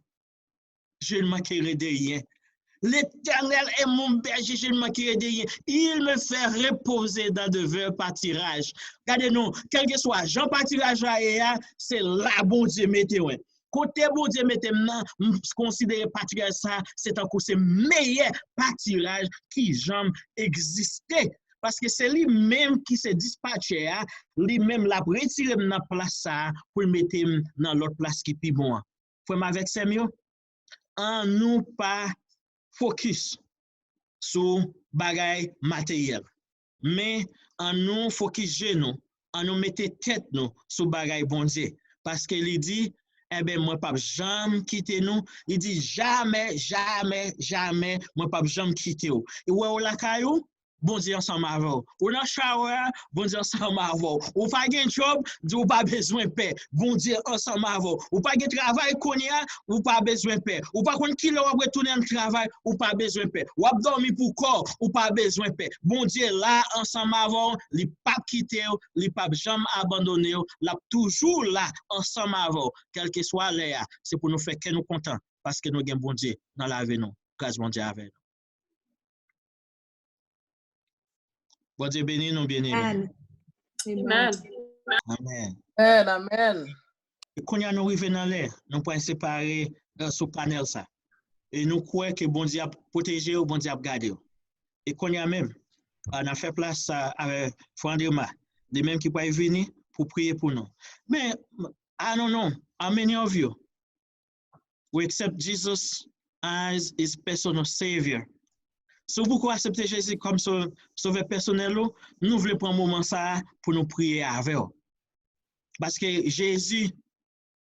je ne manquerai de rien. L'Éternel est mon berger, je ne manquerai de rien. Il me fait reposer dans de verts pâturages. Gade non, kèlkeswa jan patiraj la ye a, se la Bondye mete w. Kote Bondye mete m nan, m konsidere patiraj sa, se tankou se meyè patiraj ki janm egziste. Paske se li menm ki se dispatchè a, li menm l ap retire m nan plas sa a pou l mete m nan lòt plas ki pi bon an. Frè m avèk sè m yo, annou pa fokis sou bagay materyèl. Men, annou fokis je nou, annou mete tèt nou sou bagay Bondye. Paske li di, enben, mwen p ap janm kite nou. Li di, jamè, jamè, jamè, mwen p ap janm kite w. E wè w lakay ou, Bondye ansanm avè w. Ou nan shower, Bondye ansanm avè w. Ou pa gen djòb, di w pa bezwen pè. Bondye ansanm avè w. Ou pa gen travay kounye a, ou pa bezwen pè. Ou pa konn kilè w ap retounen nan travay, ou pa bezwen pè. W ap dòmi pou kò w, ou pa bezwen pè. Bondye la ansanm avè w, li p ap kite w, li p ap janm abandone w, l ap toujou la ansanm avè w, kèlkeswa lè a. Se pou nou fè kè nou kontan, paske nou gen Bondye nan lavi nou. Gras Bondye avè nou. Bondye beni nou, byeneme. Amen. Amen. Amen. Amen, amen. E kounye a nou rive nan lè nou pral separe, eh, sou panèl sa. E nou kwè ke Bondye ap pwoteje w, Bondye ap gade w. E kounye a menm, ah, n ap fè plas sa avè Frè Andrema, li menm ki pral vini pou priye pou nou. Men, I don't know, how many of you we accept Jesus as his personal savior? Si w poko aksepte Jezi kòm so-, sovè pèsonèl ou, nou vle pran moman sa a pou nou priye avè w. Paske Jezi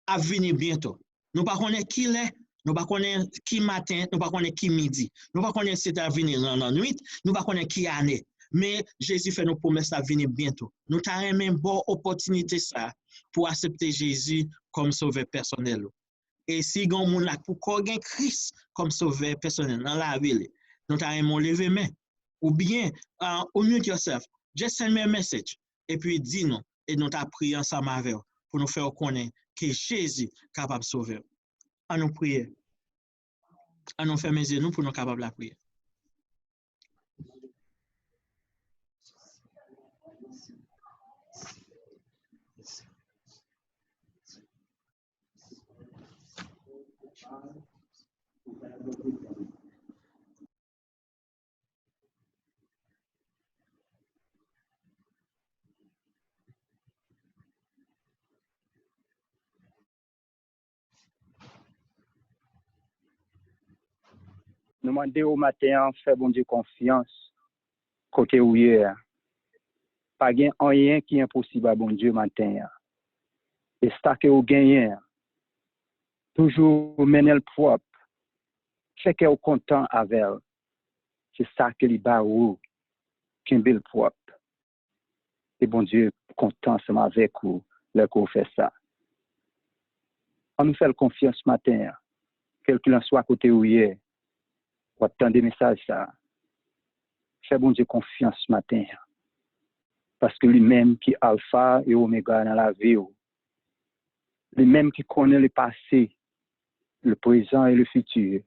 ap vini byento. Nou pa konnen ki lè, nou pa konnen ki maten, nou pa konnen ki midi. Nou pa konnen si l ta vini nan lannwit, nou pa konnen ki ane. Men Jezi fè nou pwomès l ap vini byento. Nou ta renmen ba w opòtinite sa a pou w aksepte Jezi kòm sovè pèsonèl ou. E si gen yon moun la k poko gen Kris kòm sovè pèsonèl nan lavi li, nou ta renmen w leve men. Oubyen, uh, unmute yourself. Just send me a message. Epi di nou. E nou ta priye ansanm avè w pou nou fè w konnen ke Jezi kapab sove w. An nou priye. An nou fèmen zye nou pou nou kapab lapriyè. Nou mande w maten an, fè Bondye konfyans kote ou ye a. Pa gen anyen ki enposib a Bondye maten an. E sa ke ou genyen an, toujou mennen l pwòp. Fè kè w kontan avè l. Se sa ke li ba ou. Kenbe l pwòp. E Bondye kontan ansanm avèk ou lè ke w fè sa. An nou fè l konfyans maten an. Kèlkilanswa kote ou ye, w ap tande mesaj sa a. Fè Bondye konfyans maten an. Paske li menm ki Alfa e Omega nan lavi w. Li menm ki konnen le pase, le prezan e le fiti.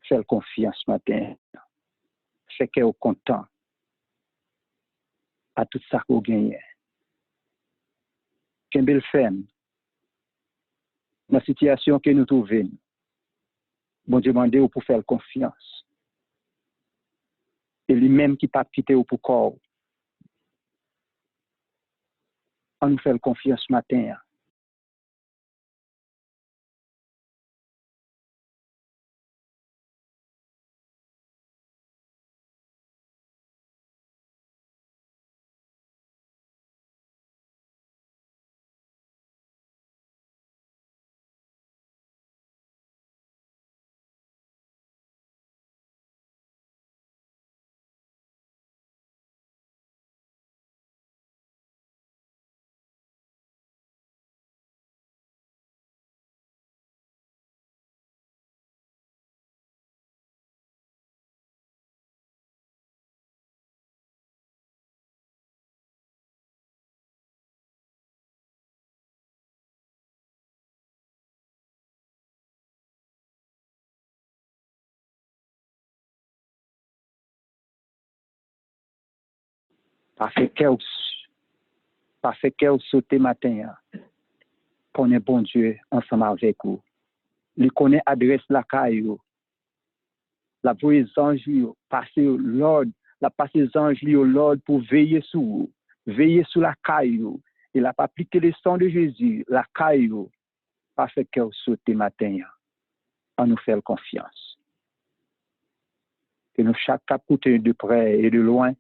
Fè l konfyans maten an. Fè kè w kontan a tout sa ke w genyen. Kenbe l fèm nan sitiyasyon ke nou twouve n. Bondye mande w pou fè l konfyans. E li menm ki p ap kite w pou kò w. An nou fè l konfyans maten an. Pa fè kè w, pa fè kè w sote maten an. Konnen Bondye ansanm avèk ou. Li konnen adrès lakay ou. L ap voye zanj li yo, pase yo lòd, l ap pase zanj li yo lòd pou veye sou ou, veye sou lakay ou, e l ap aplike le sang de Jésus lakay ou. Pa fè kè w sote maten an. An nou fè l konfyans. Ke nou chak k ap koute de prè e de lwen,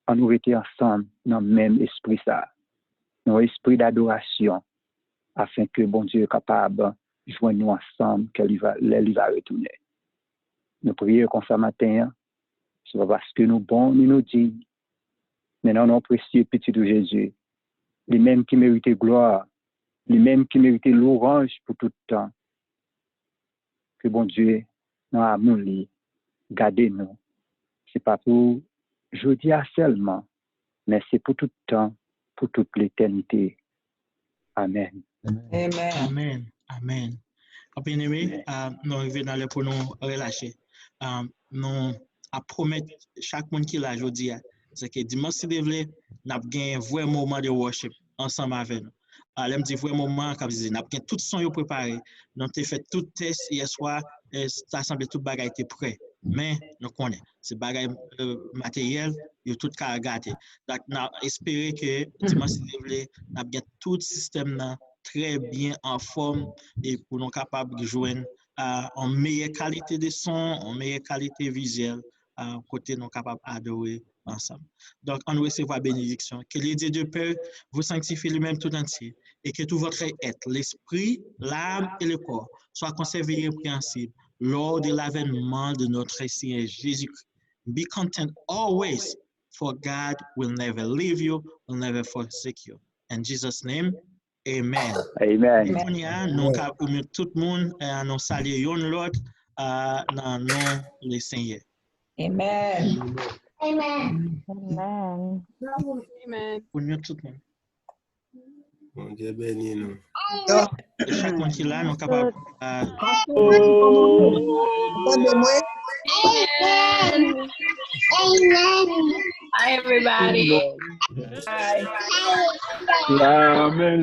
an nou rete ansanm nan menm espri sa a, nan espri dadorasyon, afen ke Bondye kapab jwenn nou ansanm ke li va, lè li va retounen. Nou priye konsa maten an, se pa paske nou bon ni nou diy, men nan non presye Pitit ou Jezi, li menm ki merite glwa, li menm ki merite lwanj pou tout tan. Ke Bondye, nan amou li, gade nou. Se pa pou jodi a sèlman, men se pou tout tan, pou tout letènite. Amèn. Amen. Amèn. Amèn. Byeneme, ah, nou rive nan lè pou nou relache. Ah, nou ap pwomèt chak moun ki la jodi a, se ke dimanch, si Dye vle, n ap gen vrè moman de worship ansanm avè nou. Ah, lè m di vrè moman, kòmsi n ap gen tout son yo prepare. Nou te fè tout tès yè swa, e ta sanble tout bagay te prè. Men, nou konnen, se bagay, e, materyèl, yo tout ka gate. Donk, n ap espere ke dimanch, si Dye vle, n ap gen tout sistèm nan trè byen anfòm e pou nou kapab jwenn, a, yon meyè kalite de son, yon meyè kalite vizyèl euh, kote nou kapab adore ansanm. Donc, on recevra bénédiction. Que le Dieu de paix vous sanctifie lui-même tout entier, et que tout votre être, l'esprit, l'âme et le corps, soit conservé irrépréhensible lors de l'avènement de notre Seigneur Jésus-Christ. Be content always, for God will never leave you, will never forsake you. In Jesus' name, amen. Amen. Kounye a, nou ka remèt tout moun, eh, nou salye youn lòt, eh, nan non le Senyè. Amen. Amen. Amen. Amen. Pou nou tout moun. Bondye beni nou. E chak moun ki la, nou kapab, eh, Tande mwen. Amen. Amen. Hi, everybody. Hi. Amen.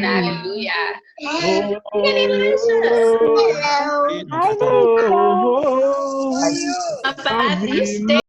Hallelujah. e nou kapab Papa, this